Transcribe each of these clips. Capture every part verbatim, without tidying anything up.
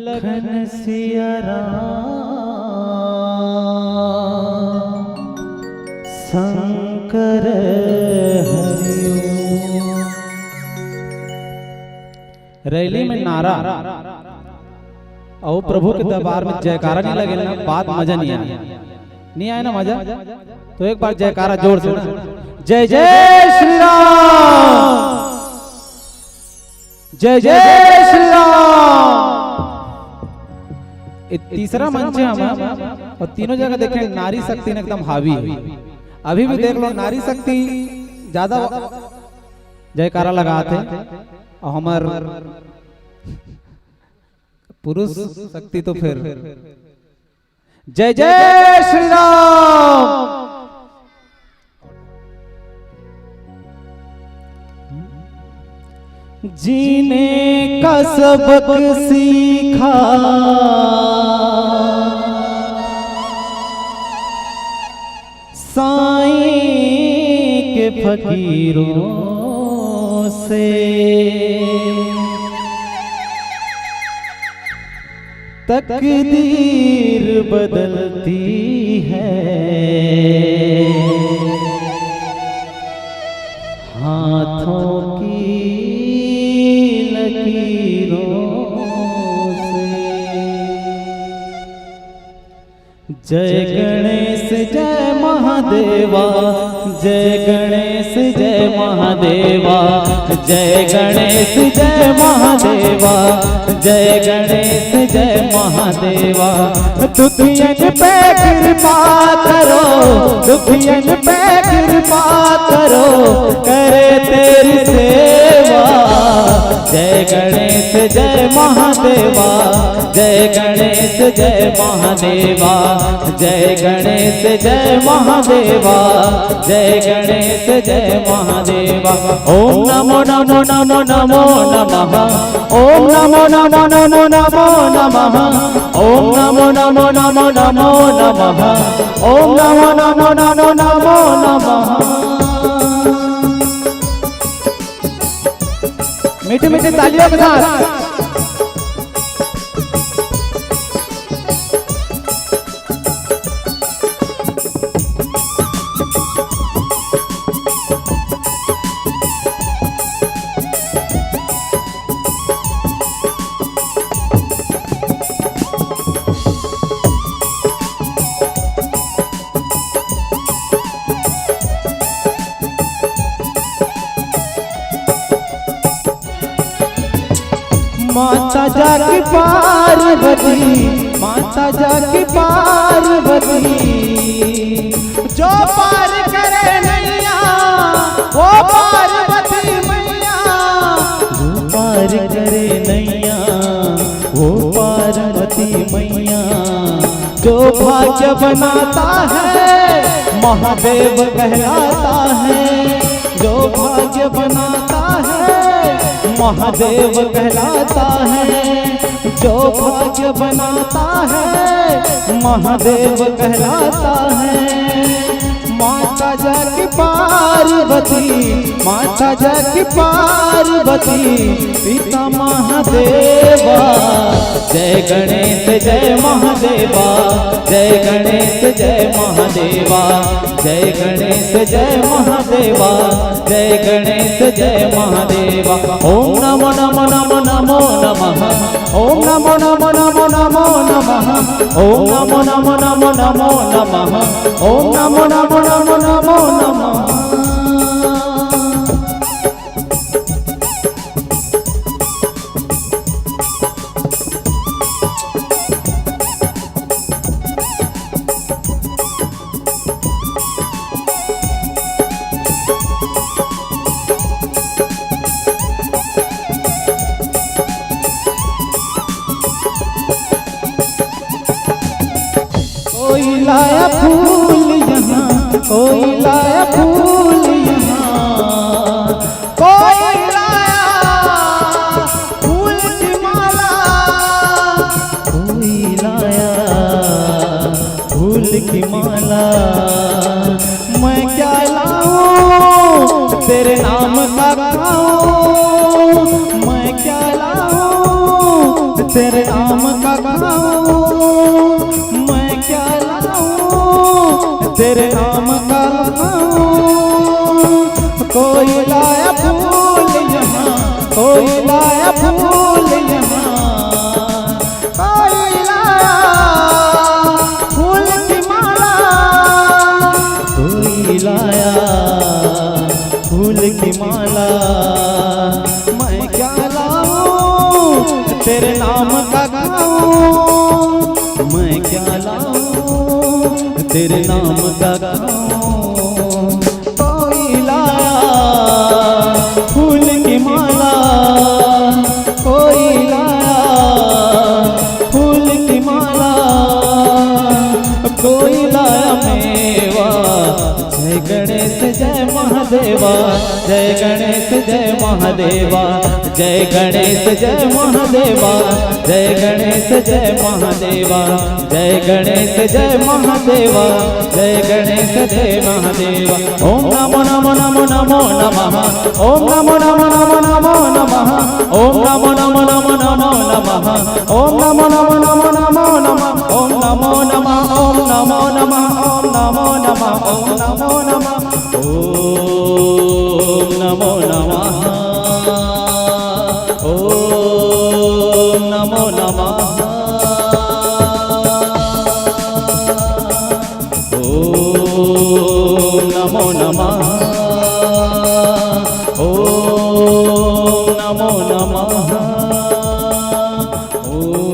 लखन सिया राम शंकर हरि ओम। Rally में नारा अउ प्रभु के दरबार में जयकारा नहीं लगे ना, बात मजा नहीं आए। नहीं आए ना मजा? तो एक बार जयकारा जोर से ना। जय जय श्री राम, जय जय श्री राम। ये तीसरा मंच है हमारा और तीनों जगह देखें नारी शक्ति ने एकदम हावी है। अभी भी देख लो नारी शक्ति ज्यादा जयकारा लगात हे और हमार पुरुष शक्ति तो फिर जय जय श्री राम। जीने का सबक सीखा साईं के फकीरों से। तकदीर बदलती है हाथों की लकीरों से। जय गणेश जय महादेवा, जय गणेश जय महादेवा, जय गणेश जय महादेवा, जय गणेश जय महादेवा। दुखियन पे कृपा करो, दुखियन पे कृपा करो, करे तेरी सेवा। जय गणेश जय महादेवा, जय गणेश जय महादेवा, जय गणेश जय महादेवा, जय गणेश जय महादेवा। ओम नमो नमो नमो नमो नमः। ओम नमो नमो नमो नमो नमः। ओम नमो नमो नमो नमो नमः। ओम नमो नमो नमो नमो नमः। मीठी मीठी तालियों के साथ। माता जाकी पार्वती, माता जाकी पार्वती, जो पार करे नैया वो पार्वती मैया, जो पार करे नैया वो पार्वती मैया। जो भाग्य बनाता है महादेव कहलाता है, जो भाग्य बनाता है महादेव कहलाता है, जो भाग्य बनाता है महादेव कहलाता है। माता जाकी पार्वती, माता जाकी पार्वती, पिता महादेवा। जय गणेश जय महादेवा, जय गणेश जय महादेवा, जय गणेश जय महादेवा, जय गणेश जय महादेवा। ओम नमो नमो नमो नमो नमः। ओम नमो नमो नमो नमो नमः। ओम नमो नमो नमो नमो नमः। ओम नमो नमो नमो नमो नमः। कोई लाया फूल यहाँ, कोई लाया फूल यहाँ, कोई लाया फूल की माला, कोई लाया फूल की माला। मैं क्या लाऊं तेरे नाम का खाऊं, मैं क्या लाऊं तेरे नाम तेरे नाम का लगाऊं, कोई लाया फूल यहाँ, कोई लाया फूल यहाँ। कोई लाया फूल की माला, कोई लाया फूल की माला। मैं क्या लाऊं, तेरे नाम का गाऊं, मैं क्या लाऊं, तेरे नाम का गाऊं। कोई लाया फूल की माला, कोई लाया फूल की माला, कोई लाया मेवा। जय गणेश जय महादेवा, जय गणेश जय महादेवा, जय गणेश जय महादेवा, जय गणेश जय महादेवा, जय गणेश जय महादेवा, जय गणेश जय महादेवा। ओम नमो नमो नमो नमो नमः। ओम नमो नमो नमो नमो नमः। ओम नमो नमो नमो नमो नमः। ओम नमो नमो नमो नमो नमः। ओम नमो नमः, ओम नमो नमः, ओम नमो नमः, ओम नमो नमः। ओम नमो नमः। ओम नमो नमः। ओम नमो नमः। ओम नमो नमः। ओम।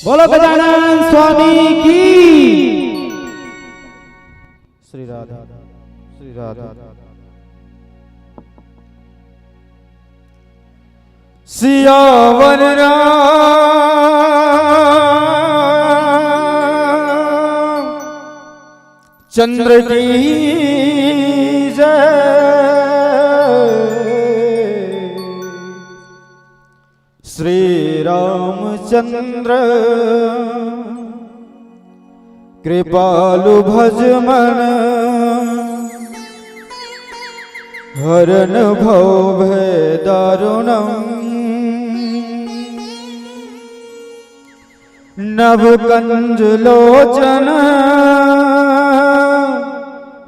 बोलो गजानन स्वामी की। श्री राधे, श्री राधे। सियावर राम चंद्र की जय। श्री रामचंद्र कृपालु भज मन, हरन भव भय दारुणम। नव कंज लोचन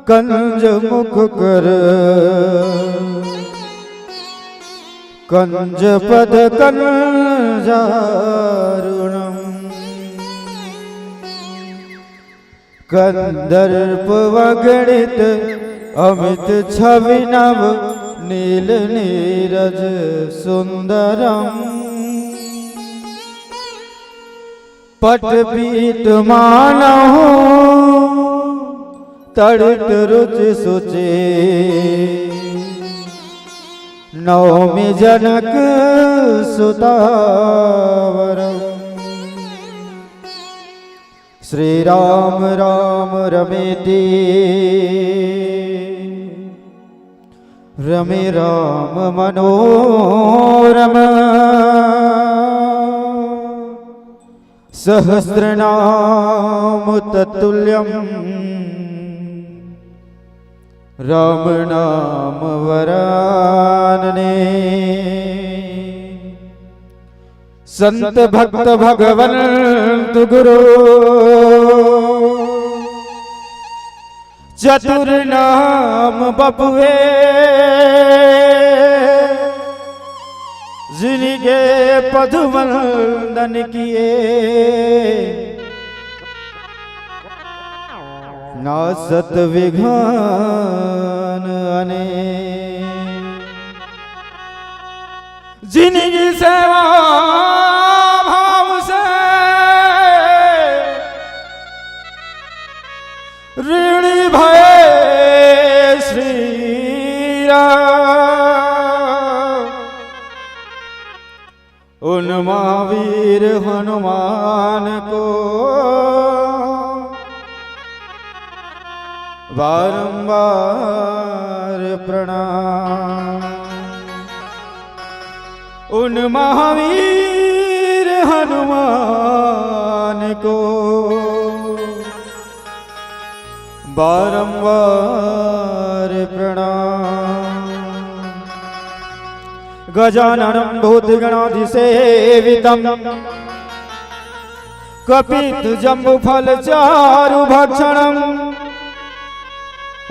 कंज मुख कर, कंज पद कंजारुणम। कंदर्प वगणित अमित छवि नव, नील नीरज सुंदरम। पट पीत मानहु तड़ित रुचि सुचि, नौमि जनक सुतावरम। श्री राम राम रमेति रमे राम मनोरम। सहस्रनाम तत्तुल्यम राम नाम वरानने। संत भक्त भगवंत गुरु चतुर नाम बपुए, जिनके पद वंदन किए। नासत विघ्न अनेक। जिनकी सेवा भाव से ऋणी भये श्री राम। उन महावीर हनुमान को बारंबार प्रणाम। उन महावीर हनुमान को बारंबार प्रणाम। गजाननं भूतगणादिसेवितं कपित जम्बुफल चारु भक्षणम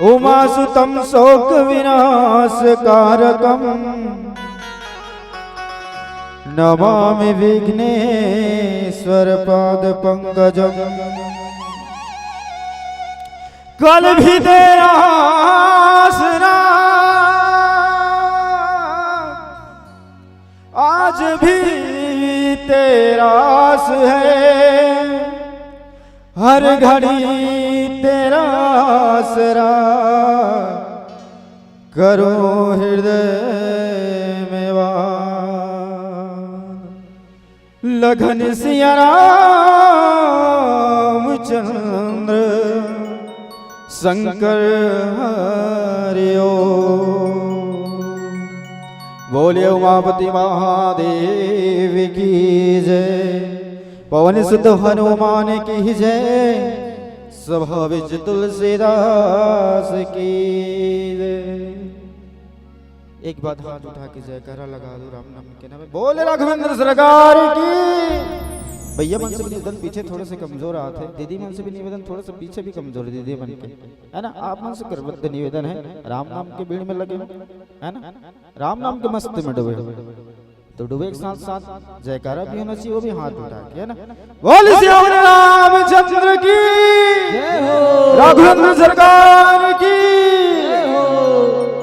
उमासुतम शोक विनाश कारकम। नमामि विघ्नेश्वर पाद पंकजम। कल भी तेरा आसरा, आज भी तेरा आस है, हर घड़ी तेरा आसरा, करो हृदय में वास। लखन सिया रामचंद्र शंकर हरिओ। बोले उमापति महादेव की जय। पवन सुत हनुमान की जय। सभा विच तुलसीदास की जय। एक बार हाथ उठा के जयकारा लगा दो रामनाम के नाम में। बोले राघवेंद्र सरकार की। भैया मन से भी निवेदन, पीछे थोड़े से कमजोर आते हैं, दीदी मन से भी निवेदन, थोड़ा सा पीछे भी कमजोर दीदी मन के, है ना? आप मन से करबद्ध निवेदन है, राम नाम के भीड़ में लगे हो, है ना? राम नाम के मस्ती में डूबे हो, तो डूबे के साथ साथ जयकारा भी होना चाहिए, वो भी हाथ उठा के, है ना? बोल सियावर रामचंद्र की, जय हो। राघवेंद्र सरकार की, जय हो।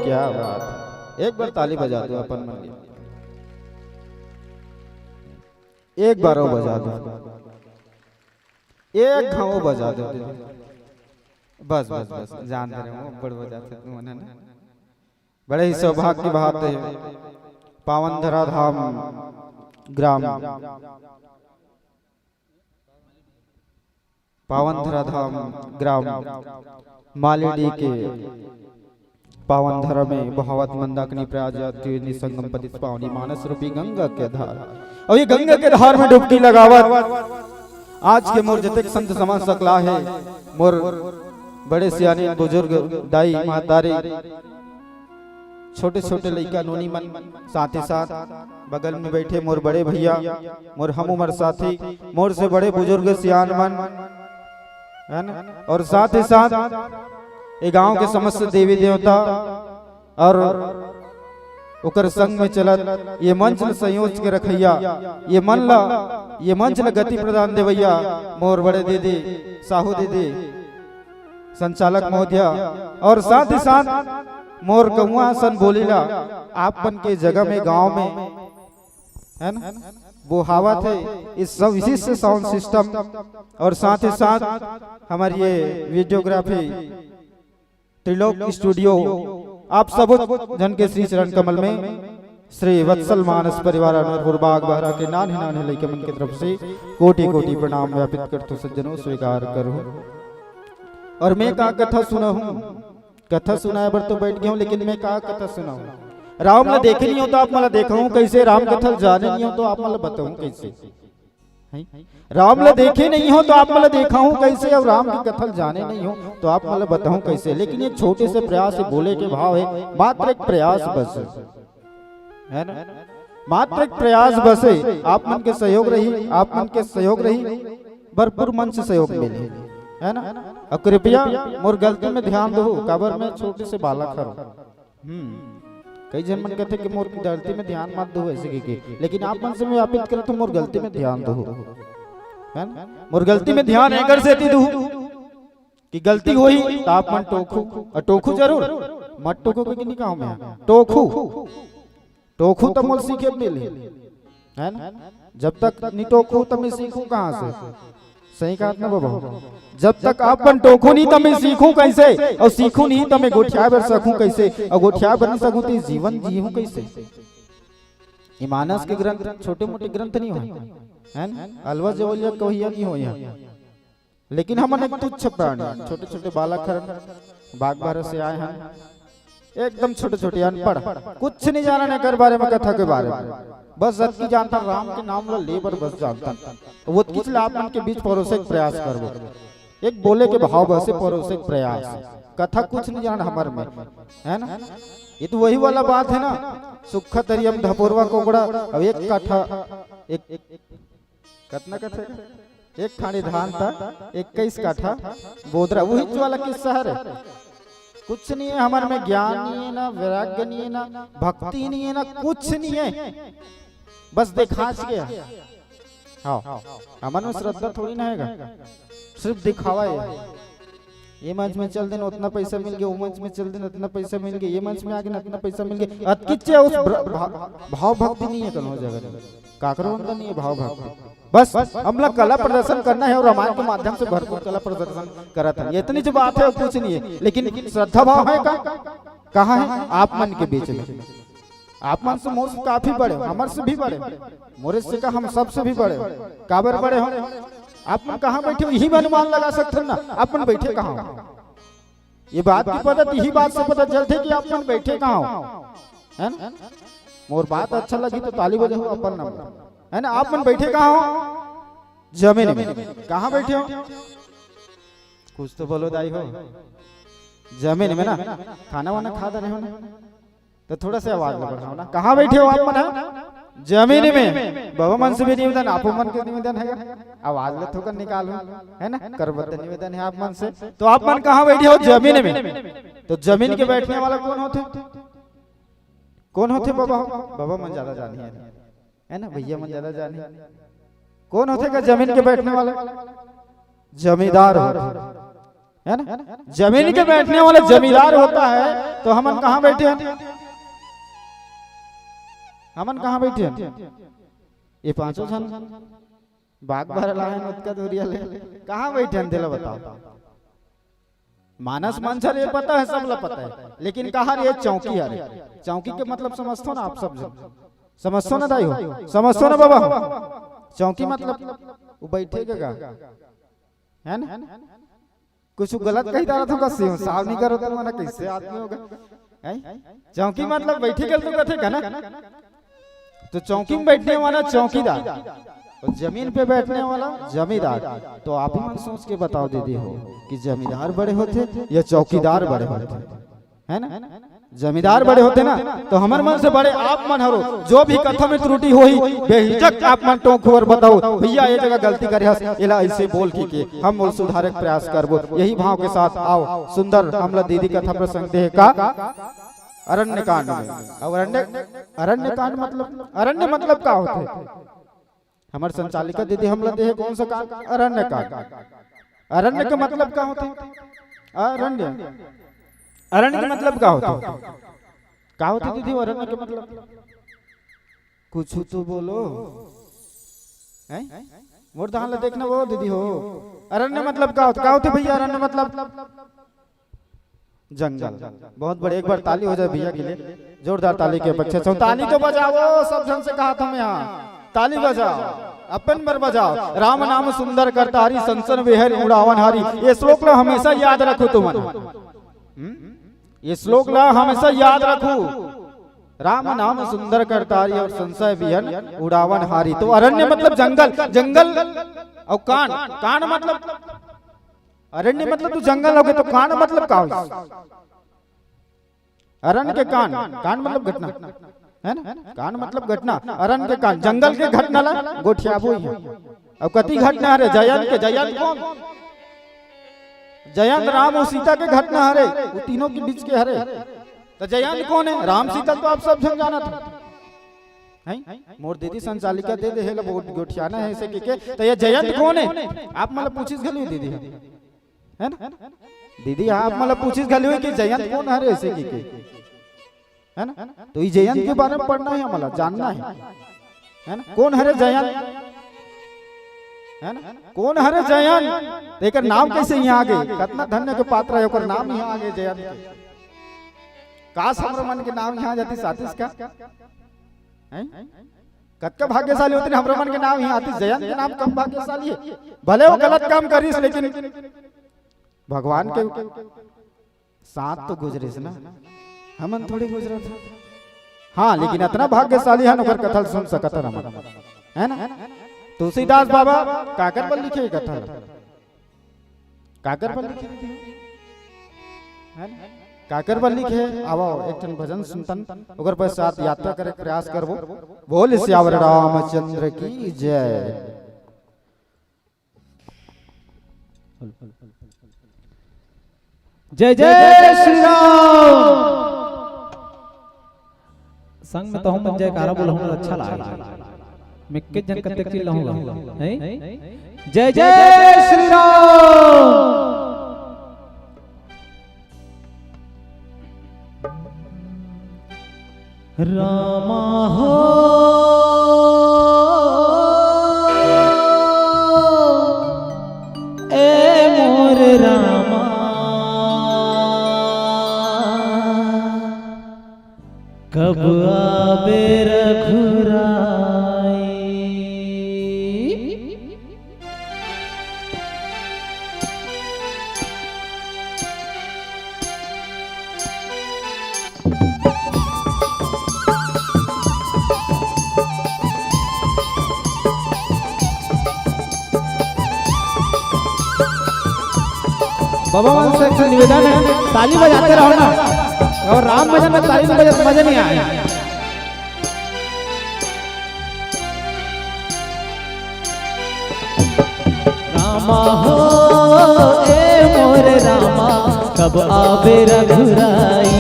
क्या बात है, एक बार ताली बजा दो अपन मन के, एक बार और बजा दो, एक घाव बजा दो। बस बस बस, जान दे रहे हो, बड़ बजा थे तुम ना। बड़े ही सौभाग्य की बात है, पावन धरा धाम ग्राम, पावन धरा धाम ग्राम मालीडीह के पावन धरा में बहावत मंदाकिनी प्रयाग त्रिवेणी संगम पतित पावनी मानस रूपी गंगा के धार, और ये गंगा के धार में डुबकी लगावत आज के मोर जतेक संत समाज सकला है, मोर बड़े सियाने बुजुर्ग दाई महतारी, छोटे छोटे लइका नोनी मन, साथ ही साथ बगल में बैठे मोर बड़े भैया, मोर हम उम्र साथी, मोर से बड़े बुजुर्ग सियान मन, है ना? और साथ ही साथ ये गांव के समस्त देवी देवता और ओकर संग में चलत ये मंच ल संयोज के रखैया, ये मन ला, ये मंच ल गति प्रदान देवैया मोर बड़े दीदी, साहू दीदी, संचालक महोदया, और साथ ही साथ मोर कहुआ सन बोली ला आप मन के जगह में, गांव में, है ना, बोहावत है इस सब विशिष्ट साउंड सिस्टम, और साथ ही साथ हमारी ये वीडियोग्राफी त्रिलोक स्टूडियो, आप सब झन के श्री चरण कमल में श्री वत्सल मानस परिवार अनूरपुर बागबाहरा के नान्हे नान्हे लइका मन के तरफ से कोटि कोटि प्रणाम ज्ञापित करथों सज्जनों, स्वीकार करो। और मैं का कथा सुनाहूं, कथा सुनाए बर तो बैठ गया हूं, लेकिन मैं का कथा सुनाहूं? राम ला देखे नहीं हो तो आप मन ला देखाहूं कैसे? राम कथा ला जाने नहीं हो तो आप मन ला बताहूं कैसे? हैं? राम ला देखे नहीं हो तो आप मन ला देखाहूं कैसे? और राम की कथा ला जाने नहीं हो तो आप मन ला बताहूं कैसे? लेकिन ये छोटे से प्रयास से बोले के भाव है, मात्र एक प्रयास बस है, है ना? मात्र एक प्रयास बस है। आप मन के सहयोग रही, आप मन के सहयोग रही, भरपूर मन से सहयोग मिले, है ना? और कृपया मोर गलती में ध्यान दो, काबर मैं छोटे से बालक हूँ। हम्म, कई झन मन कहते कि मोर गलती में ध्यान मत दो ऐसे कह के, लेकिन आप मन से मैं ज्ञापित करत हूँ, मोर गलती में ध्यान दो, है ना? मोर गलती में ध्यान एकर सेती दो कि गलती होही त आप मन टोकहू, और टोकहू जरूर, मत टोको कह के नहीं कहूँ मैं, टोकहू, टोकहू त मोला सीखे मिलही, है ना? जब तक नहीं टोकहू त मैं सीखहूँ कहाँ से? सही कहत ना बाबा? जब तक आप मन टोकहू नहीं त मैं सीखहूँ कैसे? और सीखहूँ नहीं त मैं गोठियाए बर सकहूँ कैसे? और गोठियाए बर नहीं सकहूँ त जीवन जीहूँ कैसे? ये मानस के ग्रंथ छोटे मोटे ग्रंथ नहीं होय, है ना? अलवा जवलिया कवैया नहीं होय। लेकिन हमन एक तुच्छ प्राणी, छोटे छोटे बालक हरन, बागबाहरा से आए हन, एकदम छोटे छोटे, अनपढ़, कुछ नहीं जानन एकर बारे में, कथा के बारे में। बस अतकी जानथन, राम के नाम ला ले बर बस जानथन। वो ओतकीच ला आप मन के बीच परोसे के प्रयास करबो। एक बोले के भाव बसे परोसे के प्रयास। कथा कुछ नहीं जानन हमर में, है ना? ये तो वही वाला बात है ना, सुक्खा तरिया म धपोरवा कोकड़ा, अब एक काठा, एक, एक, कतना कथे? एक खानी धान था, इक्कीस काठा बोदरा, वही वाला किस्सा हरे। कुछ नहीं है हमर में, ज्ञान नहीं है ना, वैराग्य नहीं है ना, भक्ति नहीं है ना, कुछ नहीं है, बस दिखाच के। हाँ, हमन में श्रद्धा थोड़ी ना हैगा, सिर्फ दिखावा है। ये मंच में चल देन, उतना पैसा मिल गया, वो मंच में चल देन, उतना पैसा मिल गया, ये मंच में आगे, उतना पैसा मिल गया। अतकिच्चे उस ब्र-, भा-, भाव भक्ति नहीं है कौनो जगह, काकरो अंदर नहीं है भाव भक्ति। बस हमला कला प्रदर्शन करना है और रामायण के माध्यम से भरपूर कला प्रदर्शन करत है, इतनी जो बात है, कुछ नहीं है। लेकिन श्रद्धा भाव है का? कहाँ है? आप मन के बीच में। आप मन से मोर से काफी बड़े हो, हमर से भी बड़े हो, मोरे से का, हम सबसे भी बड़े हो। काबर बड़े हो? आप मन कहाँ बैठे हो, यही में अनुमान लगा सकते हो ना, आप मन बैठे कहाँ हो। ये बात की पता, यही बात से पता चलथे कि आप मन बैठे कहाँ हो, है ना? मोर बात अच्छा लगी तो ताली बजाओ, अपन नंबर, है ना? आप मन बैठे कहाँ हो? जमीन में। कहाँ बैठे हो? कुछ तो बोलो दाई हो। जमीन में ना, खाना वाना खा रहे हो ना, तो थोड़ा सा आवाज ला बढ़ाओ ना। कहाँ बैठे हो आप मन? हाँ, जमीन में। बाबा मन से भी निवेदन, आप मन के निवेदन है, आवाज ला थोड़ा निकालो, है ना? करबद्ध निवेदन है आप मन से। तो आप मन कहाँ बैठे हो? जमीन में। तो जमीन के बैठने वाला कौन होथे? कौन होथे बाबा? बाबा मन ज्यादा जानिए, है ना? भैया मन ज्यादा जानिए। कौन होथे का जमीन के बैठने वाला? जमींदार होथे, है ना? जमीन के बैठने वाला जमींदार होता है, तो हमन कहाँ बैठे हैं? हमन कहाँ बैठे हैं? ये पांचों झन बाग भर लाए हैं, ओतका दूरिया ले, कहाँ बैठे हैं, तेला बताओ। मानस मंजर ये पता है, सबला पता है, लेकिन कहाँ रे चौकी हरे? चौकी के मतलब समझथो ना आप सब झन? समझथो ना दाई हो? समझथो ना बाबा हो? चौकी मतलब वो बैठे के गा, है ना? कुछ गलत कही डारत हो का? सिंह साफ नहीं करो तो मना कैसे आदमी होगा, हैं? चौकी मतलब बैठे के तो कथे का ना? तो चौकी में बैठने वाला चौकीदार और जमीन पे बैठने वाला जमींदार। तो आप ही मन सोच के बताओ दीदी हो कि जमींदार बड़े होथे या चौकीदार बड़े होथे, है ना? जमींदार बड़े होथे ना, तो हमर मन से बड़े आप मन हरो। जो भी कथा में त्रुटि होही, बेहिचक आप मन टोंक बर बताओ, भैया ये जगह गलती करे हस, एला ऐसे बोल के, के हम ओला सुधारे के प्रयास करबो। यही भाव के साथ आओ, सुंदर हमला दीदी कथा प्रसंग दे का अरण्य कांड में। अब अरण्य, अरण्य कांड मतलब, अरण्य मतलब का होथे? हमर संचालिका दीदी हमला दे हे कौन सा कांड? अरण्य कांड। अरण्य के मतलब का होथे? अरण्य, अरण्य के मतलब का होथे? का होथे दीदी वो अरण्य के मतलब? कुछ तो बोलो, हैं? मोर धान ला देखना वो दीदी हो। अरण्य मतलब का होथे? का होथे भैया अरण्य मतलब? जंगल। बहुत बढ़िया, एक बार ताली हो जाए भैया के लिए, जोरदार ताली के अपेक्षा से। ताली तो बजाओ, सब झन से कहा था मैं यहाँ, ताली बजाओ, अपन बर बजाओ। राम नाम सुंदर करतारी, संसन वेहर उड़ावन हारी। ये श्लोक ला हमेशा याद रखो तुमन। हम्म? ये श्लोक ला हमेशा याद रखो। राम नाम सुंदर करतारी और संसन वेहर उड़ावन हारी। तो अरण्य मतलब जंगल, जंगल और कांड, कांड मतलब अरण्य मतलब तो जंगल होगे, तो कांड मतलब का होइस? अरण्य के कांड, कांड मतलब घटना, है ना? कांड मतलब घटना, अरण्य के कांड, जंगल के घटना ला गोठियाबो ही है। अब कति घटना हरे जयंत के, जयंत कौन? जयंत राम और सीता के घटना हरे, वो तीनों के बीच के हरे। तो जयंत कौन है? राम सीता तो आप सब झन जानत हो, हैं? मोर दीदी संचालिका दे दे हे ला, बहुत गोठियाना है ऐसे के, के। तो ये जयंत कौन है? आप मतलब पूछिस घलो दीदी, है ना? दीदी, आप मतलब पूछिस घलो कि जयंत कौन हरे ऐसे के, के? है ना? तो ये जयंत के बारे में पढ़ना है, मतलब जानना है, है ना? कौन हरे जयंत, है ना? कौन हरे जयंत? तो एकर नाम कैसे यहाँ आगे? कितना धन्य के पात्र है, ओकर नाम यहाँ आगे जयंत के। काश हमरो मन के नाम यहाँ जाती सातिस का, हैं? कतका भाग्यशाली होते हमरो मन के नाम यहाँ आती। जयंत के नाम कम भाग्यशाली है, भले वो गलत काम करिस, लेकिन भगवान के साथ तो गुजरिस ना, हमन थोड़ी गुजरत हन। हाँ, लेकिन इतना भाग्यशाली हन, ओकर कथा सुन सकत हन हमन, है ना? तुलसीदास बाबा काकर बर लिखे कथा ला? काकर बर लिखे? है ना? काकर बर लिखे? आवो, एक ठन भजन सुनतन, ओकर पश्चात यात्रा करे के प्रयास करबो। बोल सियावर रामचंद्र की जय। जय जय श्री राम। संग में तहूं मन जयकारा बोलहूं त अच्छा लागे। मैं के जन कतेक चिल्लाहूं, हैं? जय जय श्री राम। रामा हो, ए मोर रामा, कब आबे रघुराई। बाबा मन से एक ठन निवेदन है, ताली बजाते रहो ना, अगर राम भजन में ताली नहीं बजाते मजा नहीं आए। रामा हो, ए मोर रामा, कब आबे रघुराई।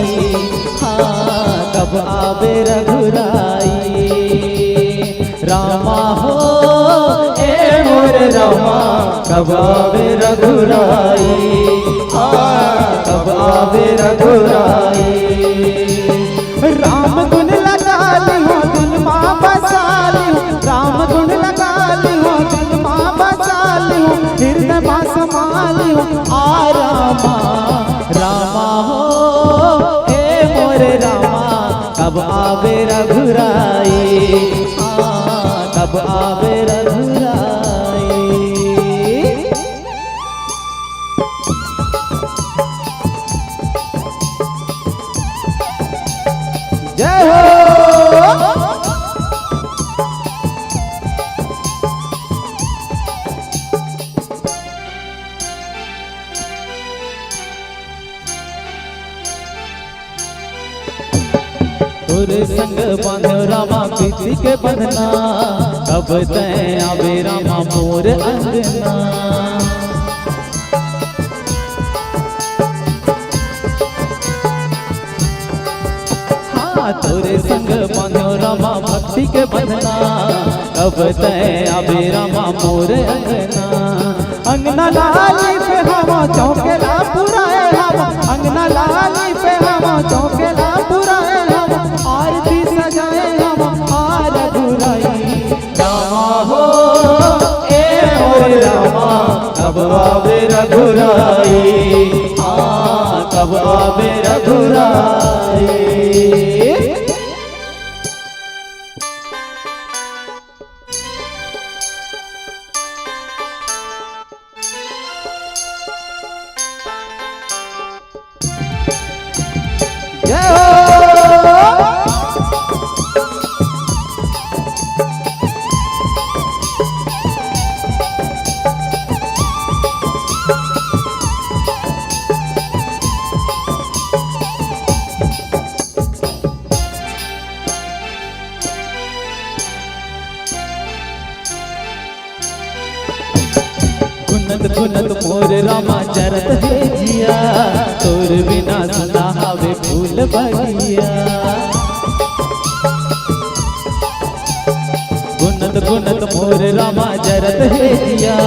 हाँ, कब आबे रघुराई। रामा हो, ए मोर रामा, कब आबे रघुराई। हाँ, कब आबे रघुराई। राम गुण लगा लिहूं, दिल मा बसा लिहूं। राम गुण लगा लिहूं, दिल मा बसा लिहूं, हृदय मा समा लिहूं। आ रामा, रामा हो, ए मोर रामा, कब आबे रघुराई। हाँ, कब आबे रघुराई। जय हो। तोरे संग बांधो रामा प्रीति के बंधना, कब तैं आबे रामा मोर अंगना। हाँ, तोरे संग बांधो रामा भक्ति के बंधना, कब तैं आबे रामा मोर अंगना। अंगना ला लीपे हवं, चौके ला पुराए हवं। अंगना ला लीपे हवं, चौके ला पुराए हवं। आरती सजाए हवं, आ रघुराई। रामा हो, ए मोर रामा, कब आबे रघुराई। हाँ, कब आबे रघुराई। जय हो। गुनत गुनत मोर रामा जरत हे जिया, तोर बिना सुना हवे फूल बगिया। गुनत गुनत मोर रामा जरत हे जिया,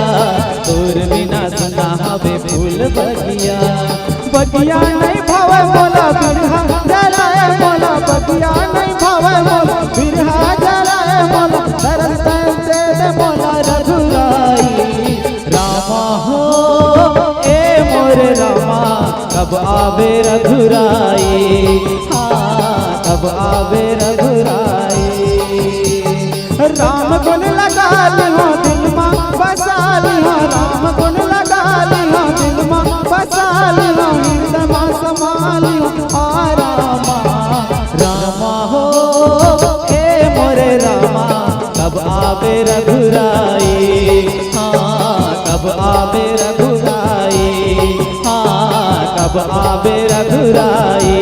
तोर बिना सुना हवे फूल बगिया। बगिया नहीं भावे मोला बिरहा जराए मोला, बगिया नहीं भावे मोला बिरहा जराए मोला, दरस तैं दे दे मोला रघुराई। रामा हो, ए मोर रामा, कब आबे रघुराई। हाँ, कब आबे रघुराई। राम गुण लगा लिहूं, दिल मा बसा लिहूं। राम गुण लगा लिहूं, दिल मा बसा लिहूं, हृदय मा समा लिहूं। आ रामा, रामा हो, ए मोरे रामा, कब आबे रघुराई। हाँ, कब आबे रघुराई। हाँ, कब आबे रघुराई।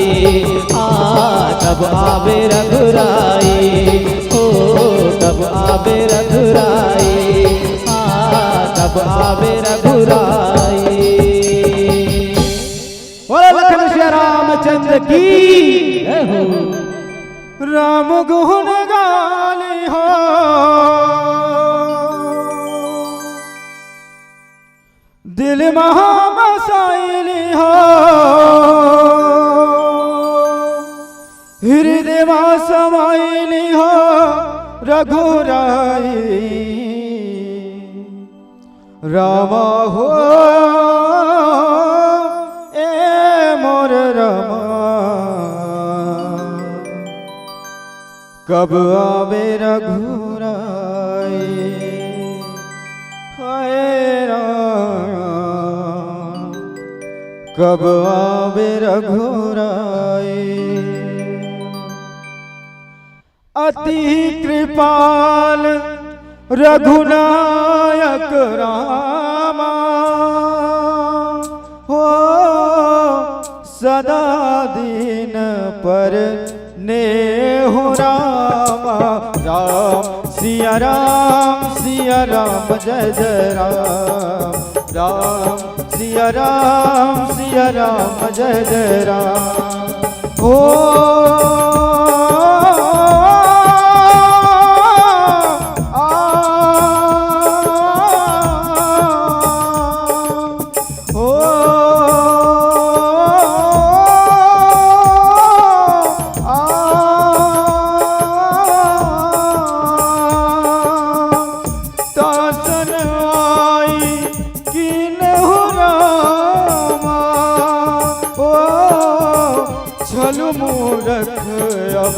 हाँ, कब आबे रघुराई। ओ, कब आबे रघुराई। हाँ, कब आबे रघुराई। की जय हो। राम गुण गाली हो, दिल महा बसाइली हो, हृदय मा समाइली हो रघुराई। रामा हो, ए मोर रामा, कब आवे रघुराई? हाय राम, कब आवे रघुराई? अति कृपाल रघुनायक रामा, हो सदा दीन पर नेहु रामा। राम सिया राम, सिया राम, जय जय राम। राम सिया राम, सिया राम, जय जय राम। ओ, आ, ओ, आ, तासन आई किनहु रामा, ओ छलु मूरख अब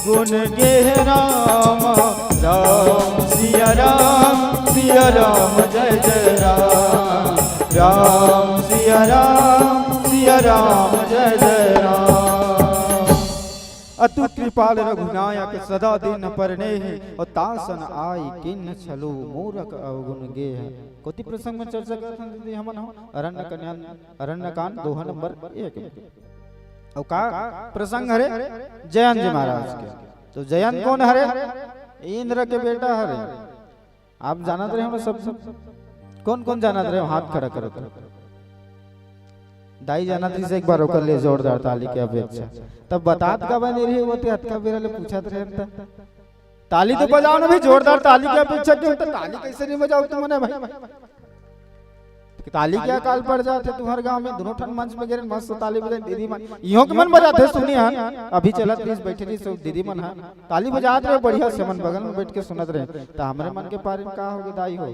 गुण गे रामा। राम सिया राम, सिया राम, जय जय राम। राम सिया राम, सिया राम, जय जय राम। अतु कृपाल रघुनायक सदा दीन पर नेह, और तासन आई किन छलु मूरख अवगुण गेह। कोती प्रसंग में चर्चा करत हन दीदी हमन हो? अरण्य कन्या, अरण्य कांड दोहा नंबर एक में। और का प्रसंग हरे? जयंत जी महाराज के। तो जयंत कौन हरे? इंद्र के बेटा हरे। आप जानत रहे हो ना सब? कौन कौन जानत रहे हो? हाथ खड़ा करो तो। दाई जानत रही से एक बार ओकर लिए जोरदार ताली के अपेक्षा। तब बतात का बने रही वो ते अतका बेरा ले पूछत रहे त। ताली तो बजाओ ना भाई, जोरदार ताली के अपेक्षा क्यों? तो ताली कैसे नहीं बजाओ तुमने भाई? ताली के अकाल पड़ जाथे तुम्हर गांव में, दोनों ठन मंच में गिरे मस्त ताली बजाए दीदी मन, इहों के मन बजाथे सुनी हन, अभी चलत रहीस बैठे रहीस दीदी मन ह, ताली बजात रहे बढ़िया से मन बगल में बैठ के सुनत रहे, त हमरे मन के पारी में का होगे दाई हो,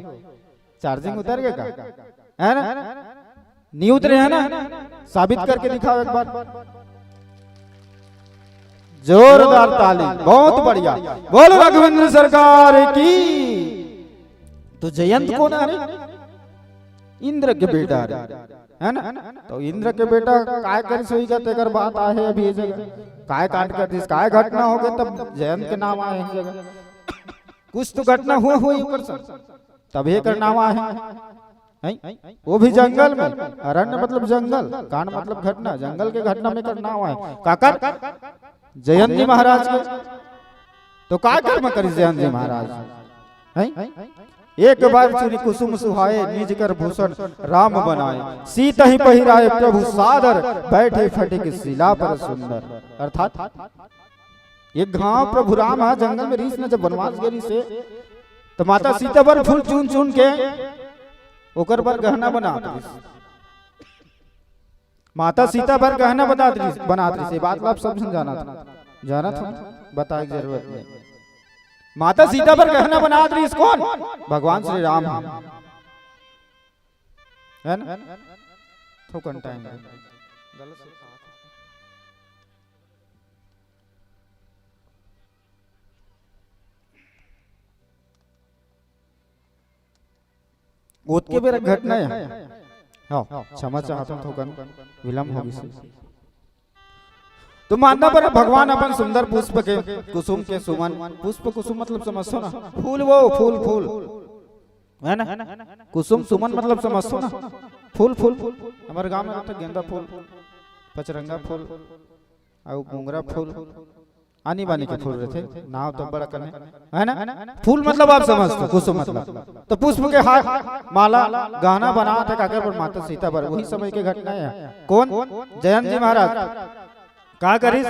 चार्जिंग उतर गे का? है ना? नहीं उतरे है ना? साबित करके दिखाओ एक बार। जोरदार ताली, बहुत बढ़िया। बोलो रघुवीर सरकार की। तो जयंत कौन हरे? इंद्र के बेटा हरे, है ना? तो इंद्र के बेटा काय करिस होही का, तेकर बात आहे अभी ये जगह। काय कांड कर दिस, काय घटना होगे, तब जयंत के नाम आए इस जगह। कुछ तो घटना हुए हुए ऊपर से, तब एकर नाम आहे। हैं? वो भी जंगल में। अरण्य मतलब जंगल, कांड मतलब घटना, जंगल के घटना में एकर नाम आहे। काकर? जयंत जी महाराज के। तो का कर्म करिस जयंत जी महाराज? हैं? एक बार चुनी कुसुम सुहाए, निज कर भूषण राम बनाए। सीत ही पहिराए प्रभु सादर, बैठे फटिक शिला पर सुंदर। अर्थात एक घांव प्रभु राम ह जंगल में रहिस न, जब वनवास गे रहिस हे, त माता सीता बर फूल चुन चुन के ओकर बर गहना बनात रहिस। माता सीता बर गहना बनात रहिस, बनात रहिस। ये बात ला आप सब झन जानत हो, जानत हो, बताए के जरूरत नहीं। माता सीता बर गहना बनात रहिस कौन? भगवान श्री राम ह। है ना? थोकन टाइम दे। गलत से ओतके बेरा घटना हे। हाँ, क्षमा चाहत हूँ, थोकन विलंब हो गिस। तो मांदा पर भगवान अपन सुंदर पुष्प के, कुसुम के सुमन, पुष्प कुसुम मतलब समझथो ना, फूल वो, फूल, फूल, है ना? कुसुम सुमन मतलब समझथो ना, फूल, फूल, हमारे गांव में रहता गेंदा फूल, पचरंगा फूल, अउ मोंगरा फूल, आनी बानी के फूल रहिथे, नाव तो बड़ा कने, है ना? फूल मतलब आप समझथो, कुसुम मतलब। तो पुष्प के हार, माला, गहना बनात हे काकर बर? माता सीता बर। वही समय के घटना हे। कौन? जयंत जी महाराज। का करिस?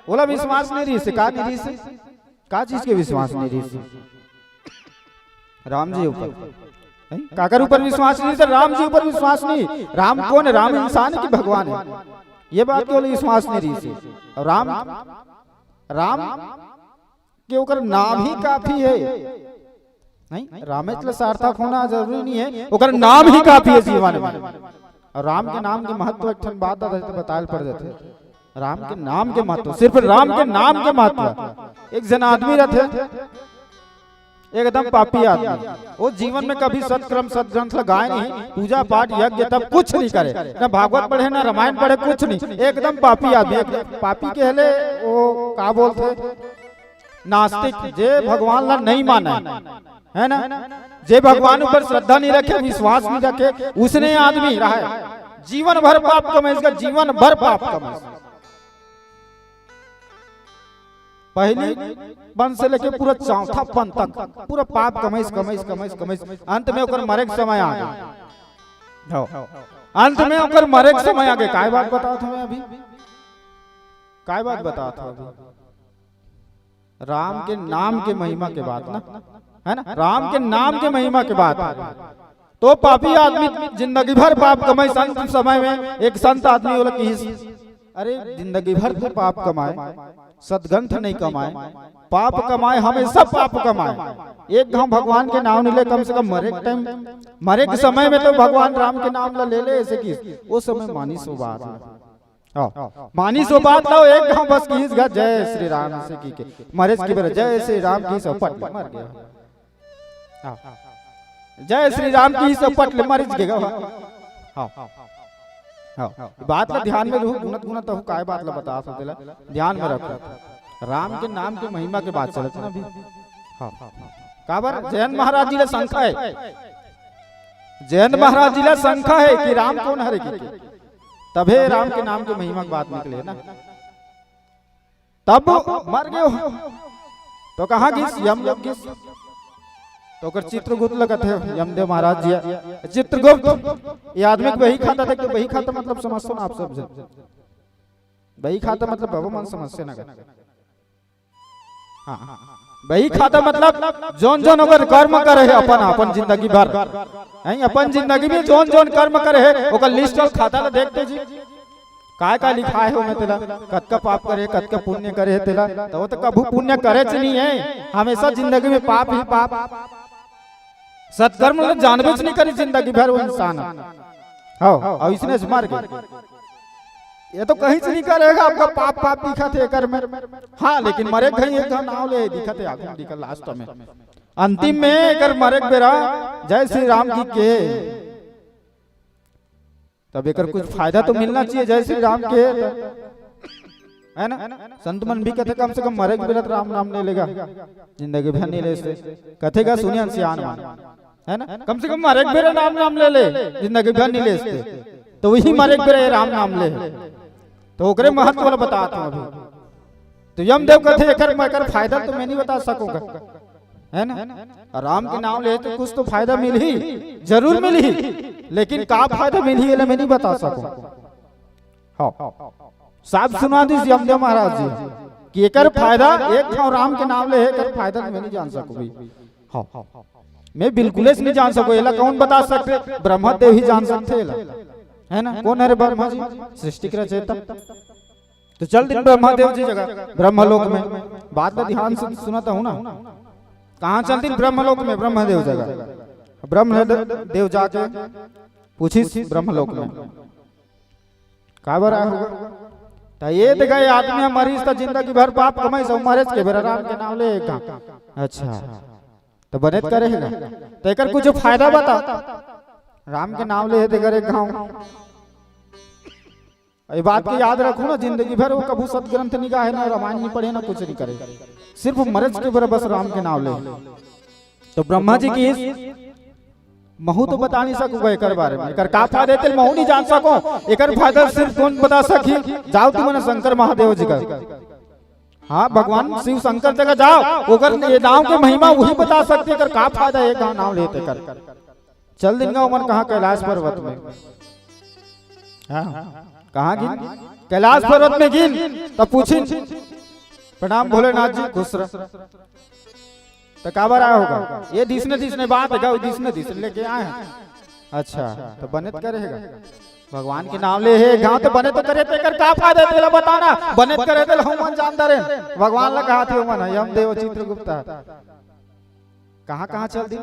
ओला विश्वास नहीं रहिस हे। का नहीं रहिस हे? का चीज के विश्वास नहीं रहिस हे? राम जी ऊपर। हैं? काकर ऊपर विश्वास नहीं रहिस हे? राम जी ऊपर विश्वास नहीं। राम कौन हे? राम इंसान हे कि भगवान हे? ये बात के ओला विश्वास नहीं रहिस हे। अउ राम, राम के ओकर नाम ही काफी हे। नहीं, रामेच ल सार्थक होना जरूरी नहीं हे, ओकर नाम ही काफी हे जीवन में। अउ राम के नाम के महत्व एक ठन बात बता-, बताए ल पड़ जाथे। राम के नाम के महत्व, सिर्फ राम के नाम के महत्व। एक झन आदमी रहिथे, एकदम पापी आदमी, वो जीवन में कभी सत्कर्म सद्ग्रंथ ल गाय नहीं, पूजा पाठ यज्ञ तप कुछ नहीं करे, ना भागवत पढ़े, ना रामायण पढ़े, कुछ नहीं, एकदम पापी आदमी। एकदम पापी कहले, वो का बोलथे, नास्तिक, जे भगवान ला नहीं माने, हे ना, जे भगवान ऊपर श्रद्धा नहीं रखे, विश्वास नहीं रखे, उसने आदमी रहे, जीवन भर पाप कमाइस, जीवन भर पाप कमाइस। पहली पन से लेके पूरा चौथा पन तक पूरा पाप कमाइस, कमाइस, कमाइस, कमाइस, अंत में ओकर मरे के समय आ गे। हो, अंत में ओकर मरे के समय आ गे। काय बात बतावत हँव मैं अभी? काय बात बतावत हँव अभी? राम के नाम के महिमा के बात ना, हे ना? राम के नाम के महिमा के बात। तो पापी आदमी जिंदगी भर पाप कमाइस, अंत समय में एक संत आदमी ओला किहिस, "अरे, जिंदगी भर तो पाप कमाए, सद्ग्रंथ नहीं कमाए, पाप कमाए, हमेशा पाप कमाए, एक घांव भगवान के नाम नहीं ले, कम से कम मरे के टाइम, मरे के समय में तो भगवान राम के नाम ला ले ले," ऐसे किहिस। ओ समय मानिस ओ बात ला। हाँ, मानिस ओ बात ला, एक घांव बस किहिस गा, "जय श्री राम" से कहिके। मरे के बेरा, "जय श्री राम" किहिस, पट ले मर गे। हाँ। "जय श्री राम" किहिस, पट ले मरिच गे गा। हाँ। हाँ। बात ला ध्यान में रखहू, गुनत गुनत हूँ, काय बात ला बतावत हँव तेला ध्यान में रखहू। राम के नाम के महिमा के बात चलत ना अभी। हाँ। काबर? जयंत महाराज जी ला शंका हे। जयंत महाराज जी ला शंका हे कि राम कोन हरे कहिके। तभे राम के नाम के महिमा के बात निकले ना। तब मर गे ओ। तो कहाँ गिस? यमलोक गिस। तो ओकर चित्रगुप्त ला कथे यमदेव महाराज जी, चित्रगुप्त, ये आदमी के बही खाता, देख के बही खाता मतलब समझथो ना आप सब झन। बही खाता मतलब बाबू मन समझथे ना। हाँ, बही खाता मतलब जोन जोन ओकर कर्म करे हे अपन, अपन जिंदगी भर, हैं, अपन जिंदगी में जोन जोन कर्म करे हे, ओकर लिस्ट अउ खाता ला देखथे जी। काय काय लिखाय हे ओमे तेला, कतका पाप करे हे, कतका पुण्य करे हे तेला, त ओ तो कभू पुण्य करेच नहीं हे, हमेशा जिंदगी में पाप ही पाप। सत्कर्म ला जानबेच नहीं करिस जिंदगी भर ओ इंसान। हाँ, अउ अइसने से मर गे। ये तो कहींच नहीं करे गा, आपका पाप पाप दिखत हे एकर में। हाँ, लेकिन मरे के घरी एक घांव नाम ले दिखत हे, आगू दिखत last में। अंतिम में एकर मरे के बेरा जय श्री राम कहिके। तब एकर कुछ फायदा तो मिलना चाहिए जय श्री राम के, हे ना? संत मन भी कथे कम से कम मरे के बेरा त राम नाम ले ले गा, जिंदगी भर नहीं लेस ते। कथे गा सुनियन सियान मन, हे ना? कम से कम मरे के बेरा राम नाम ले ले, जिंदगी भर नहीं लेस ते। तो वही मरे के बेरा ये राम नाम ले हे। तो ओकरे महत्व ला बतात हँव अभी। तो यमदेव कथे, "एकर, एकर फायदा तो मैं नहीं बता सकँव गा।" हे ना? अउ राम के नाम ले तो कुछ तो फायदा मिलही, जरूर मिलही, लेकिन का फायदा मिलही, एला मैं नहीं बता सकँव। हाँ, साफ सुना दिस यमदेव महाराज जी कि एकर फायदा, एक घांव राम के नाम ले हे, एकर फायदा तो मैं नहीं जान सकँव भाई। हाँ, मैं बिल्कुलेच नहीं जान सकँव। एला कौन बता सकथे? ब्रह्मा देव ही जान सकथे एला, हे ना? कौन हरे ब्रह्मा जी? सृष्टि के रचयिता। तो चल दिन ब्रह्मा देव जी जगह, ब्रह्मलोक में। बात ला ध्यान से सुनत हव ना। कहाँ चल दिन? ब्रह्मलोक में, ब्रह्मदेव जगह। ब्रह्मदेव जाके पूछिस ब्रह्मलोक में, "काबर आए हो?" त ये देखा, ये आदमी ह मरिस त जिंदगी भर पाप कमाइस, अउ मरेच के बेरा राम के नाम ले एक घांव। अच्छा, त बने त करे हे ना, त एकर कुछ फायदा बता। राम के नाम ले हे तेकर एक घांव। ये बात के याद रखहू ना, जिंदगी भर ओ कभू सतग्रंथ नहीं गाहे, ना रामायण नहीं पढ़े, ना कुछ नहीं करे, सिर्फ मरेच के बेरा बस राम के नाम ले। तो ब्रह्मा जी किहिस, "महूं तो बता नहीं सकँव एकर बारे में, एकर का फायदा हे तेला महूं नहीं जान सकँव, एकर फायदा सिर्फ कोन बता सकही? जाव तुमन शंकर महादेव जी कर, हाँ, भगवान शिव शंकर जगह जाव, ओकर ये नाम के महिमा वही बता सकथे, एकर का फायदा हे, कहाँ नाम लेथे कर।" चल दिन गा ओमन कहाँ? कैलाश पर्वत में। हाँ। कहाँ गिन? कैलाश पर्वत में गिन, तब पूछिन, "प्रणाम भोलेनाथ जी, खुश रह।" त काबर आय होगा? ये दिसने दिसने बात हे गा, दिसने दिसने लेके आय हे। अच्छा, त बने त करे हे गा। भगवान के नाम ले हे, गाँव त बने तो करे, तेकर का फायदा हे, तेला बताना। बने त करे, तेला हमन जानता रहे। भगवान ला कहा थे, हमन ह, यम देव चित्रगुप्त ह। कहाँ कहाँ चल दी?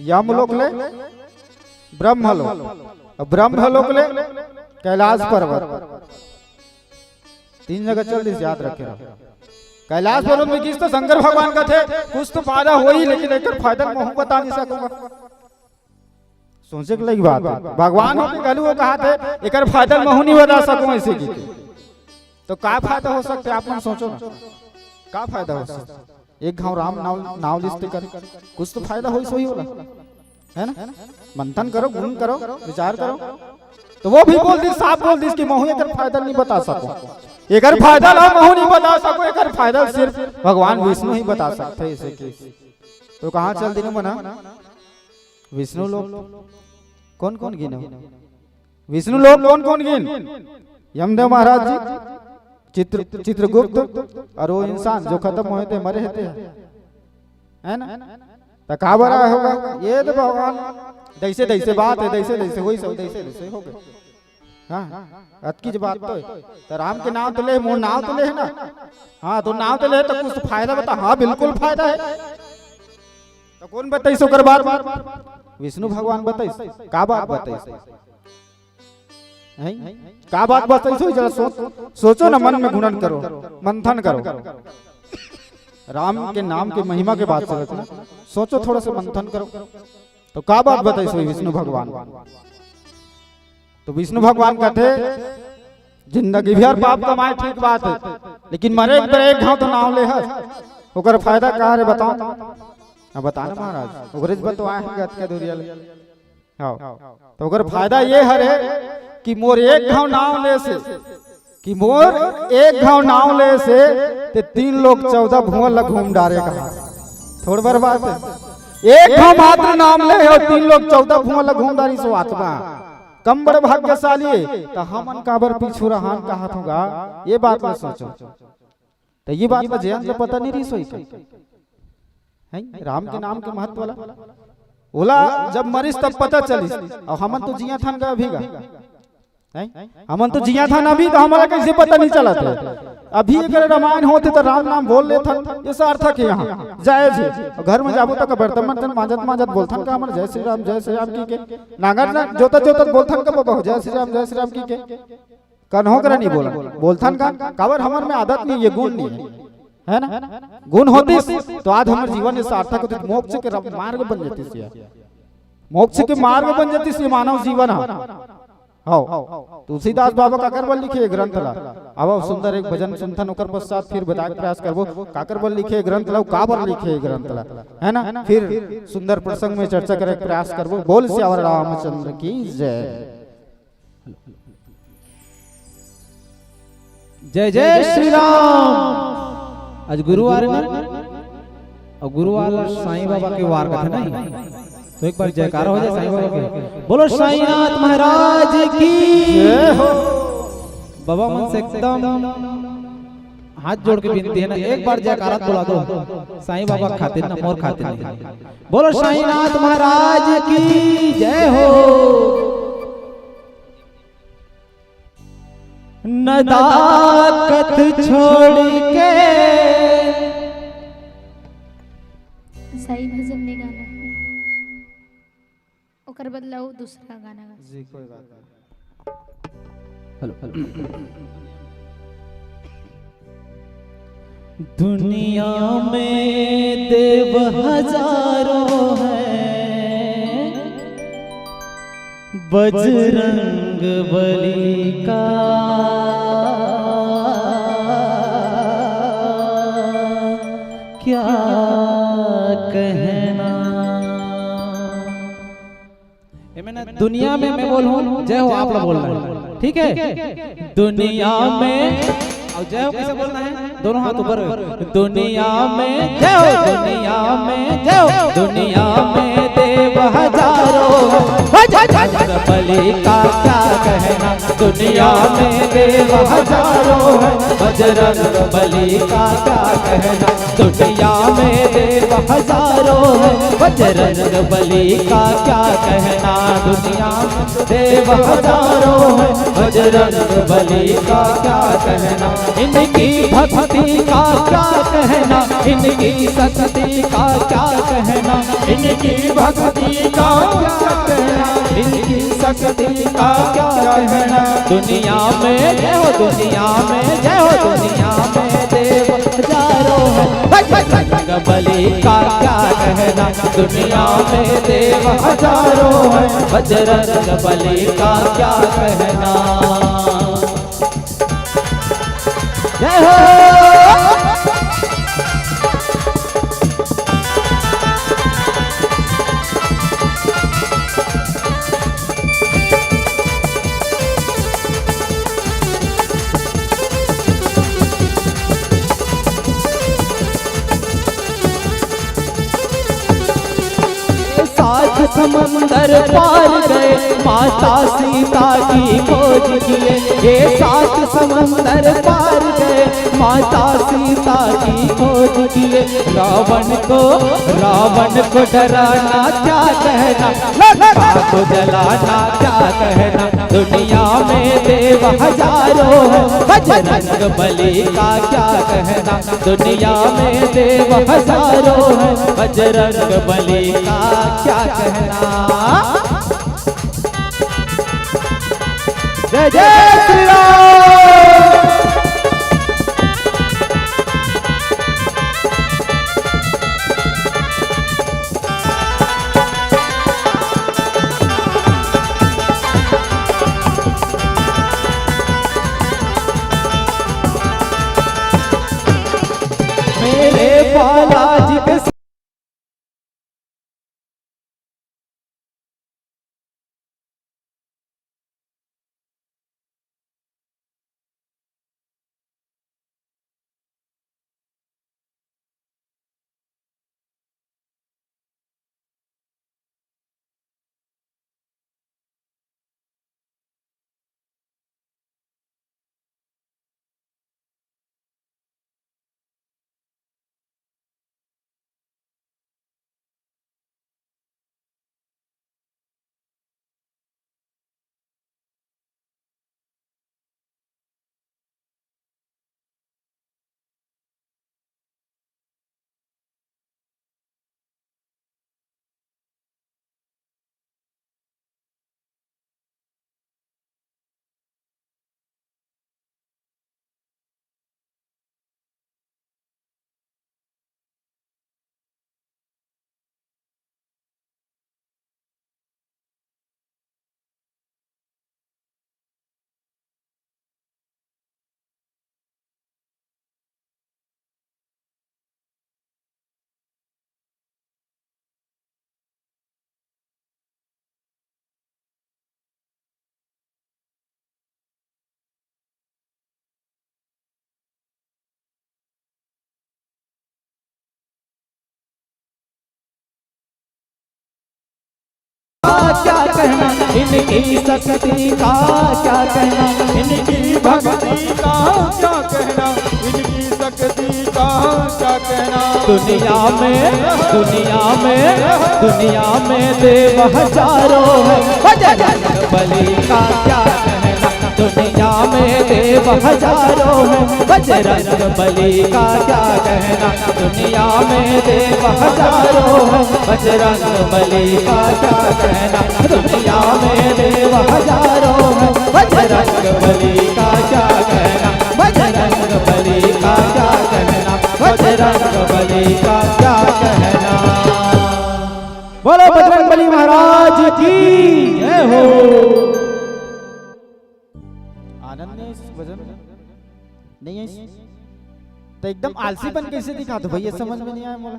यमलोक ले ब्रह्मलोक, अउ ब्रह्मलोक ले कैलाश पर्वत, तीन जगह चल दिस, याद रखे रहो। कैलाश पर्वत में गिस तो शंकर भगवान कथे, "कुछ तो फायदा होही, लेकिन एकर फायदा महूँ बता नहीं सकूंगा।" सोचे के लायक बात हे। भगवान होके घलो वो कहा थे, "एकर फायदा महूँ नहीं बता सकूं," ऐसे की। तो का फायदा हो सकथे, आप मन सोचो ना, का फायदा हो सकथे? एक घाव राम नाव, नाव लिस तेकर, कुछ तो फायदा होइस होही ओला, है ना? मंथन करो, गुन करो, विचार करो। तो वो भी बोल दिस, साफ बोल दिस कि महूँ एकर फायदा नहीं बता सकूं, एकर फायदा ला महूँ नहीं बता सकूं, एकर फायदा सिर्फ भगवान विष्णु ही बता सकथे। ऐसे की तो कहाँ चल दिनों मना? विष्णु लोक। कौन कौन गिन हो? विष्णु लोक कौन कौन गिन? यमदेव महाराज जी, चित्र, चित्रगुप्त, और वो इंसान जो खत्म होए थे, मरे थे, है ना? त काबर आय होगा? ये तो भगवान, जैसे जैसे बात हे, जैसे जैसे होइस, सब जैसे जैसे हो गए। हाँ, अतकी ज बात तो हे। त राम के नाव तो ले, मोर नाव तो ले हे ना? हाँ, तो नाव तो ले, तो कुछ तो फायदा बता। हाँ, बिल्कुल फायदा हे। त कोन बताइस ओकर बात? विष्णु भगवान बताइस। का बात बताइस? हैं? का बात बताइस होही, जरा सोच, सोचो ना, मन में गुणन करो, मंथन करो। राम के नाम के महिमा के बात सोचो ना, सोचो, थोड़ा सा मंथन करो। तो का बात बताइस होही विष्णु भगवान? तो विष्णु भगवान कथे, "जिंदगी भर पाप कमाए, ठीक बात हे, लेकिन मरे के बेरा एक घाव तो नाव ले हस, ओकर फायदा का रे, बताओ?" हाँ, बता ना महाराज, ओकरे ज बतवाए हे गत के दुरिया ले। हाँ, तो ओकर फायदा ये हरे कि मोर एक घाव नाव ले से, कि मोर एक घाव नाव ले से ते तीन लोक चौदह भुवन ला घूम डारे कहा। थोड़ बर बात हे, एक घाव मात्र नाम ले हे अउ तीन लोक चौदह भुवन ला घूम डारिस ओ आत्मा। कम बड़ भाग्यशाली हे, त हमन काबर पीछू रहन कहत होगा, ये बात ला सोचो। त ये बात ला जयंत ला पता नहीं रिहिस होही का? हैं? राम के नाम के महत्व ला। ओला जब मरिस तब पता चलिस। अउ हमन तो जियत हन गा अभी गा। हैं? हमन तो जियत हन अभी, त हमला कैसे पता नहीं चलत हे? अभी अगर रामायण होत हे त राम नाम बोल लेथन, ये सार्थक हे यहाँ, जायज हे। अउ घर में जाबो त बर्तन बर्तन मांजत मांजत बोलथन का हमर जय श्री राम, जय श्री राम की के? नांगर ना जोतत जोतत बोलथन का बबा, जय श्री राम, जय श्री राम की के? कन्हो करा नहीं बोलन, बोलथन का? काबर हमर में आदत नहीं हे, गुण नहीं हे, है ना? गुण होतिस तो आज हमर जीवन सार्थक होतिस, मोक्ष के र-, मार्ग बन जातिस यार। मोक्ष के मार्ग बन जातिस ये मानव जीवन ह। हव, तुलसीदास बाबा काकर बर लिखे ये ग्रंथ ला? अब सुंदर एक भजन सुनथन, ओकर पश्चात फिर बताए के प्रयास करबो, काकर बर लिखे ये ग्रंथ ला, काबर लिखे ये ग्रंथ ला, है ना? फिर सुंदर प्रसंग में चर्चा करे के प्रयास करबो। बोल सियावर रामचंद्र की जय। जय जय श्री राम। आज गुरुवार हे ना, अउ गुरुवार ला साईं बाबा के वार कथे नहीं, तो एक बार जयकारा हो जाए साईं बाबा के। बोलो साईंनाथ महाराज की। जय हो। बाबा मन से एकदम हाथ जोड़ के विनती हे ना, एक बार जयकारा बुला दो साईं बाबा खातिर ना, मोर खातिर नहीं। बोलो साईंनाथ महाराज की जय हो। नदाकत छोड़ के। साईं भजन नहीं गाना हे, ओकर बदला वो दूसरा गाना गा। जी, कोई बात नहीं। Hello, hello. दुनिया में देव हजारों हैं, बजरंग बली का क्या कहना। एमे ना दुनिया में मैं बोलूं, जय हो आप लोग बोलना है, ठीक है? दुनिया में, और जय हो कैसे बोलना है? दोनों हाथ ऊपर। दुनिया में जय हो, दुनिया में जय हो, दुनिया में देव हजारों, बजरंग बली का क्या कहना। दुनिया में देव हजारों हैं, बजरंग बली का क्या कहना। दुनिया में देव हजारों हैं, बजरंग बली का क्या कहना। दुनिया में देव हजारों हैं, बजरंग बली का क्या कहना। इनकी भक्ति का क्या कहना, इनकी शक्ति का क्या कहना। इनकी भक्ति का क्या कहना, इनकी शक्ति का क्या कहना। दुनिया में जय हो, दुनिया में जय हो, दुनिया में देव हजारों हैं, बजरंग बली का क्या कहना। दुनिया में देव हजारों हैं, बजरंग बली का क्या कहना। जय हो। सात समंदर पार गए, माता सीता की खोज किए। ये सात समंदर पार गए, माता सीता की खोज किए। रावण को, रावण को डराना क्या कहना, लंका को जलाना क्या कहना। दुनिया में देव हजारों हैं, बजरंग बली का क्या कहना। दुनिया में देव हजारों हैं, बजरंग बली का क्या कहना। जय जय श्री राम। मेरे बालाजी के क्या कहना, इनकी शक्ति का क्या कहना, इनकी भक्ति का क्या कहना, इनकी शक्ति का क्या कहना। दुनिया में, दुनिया में, दुनिया में देव हजारों हैं, बजरंग बली का क्या कहना। दुनिया में देव हजारों हैं, बजरंग बली का क्या कहना। दुनिया में देव हजारों हैं, बजरंग बली का क्या कहना। दुनिया में देव हजारों हैं, बजरंग बली का क्या कहना। बजरंग बली का क्या कहना, बजरंग बली का क्या कहना। बोलो बजरंग बली महाराज की जय हो। आनंद नहीं है इस भजन में? नहीं है इस-, तो एकदम आलसीपन कैसे दिखात हो भैया, समझ में नहीं आया मोला,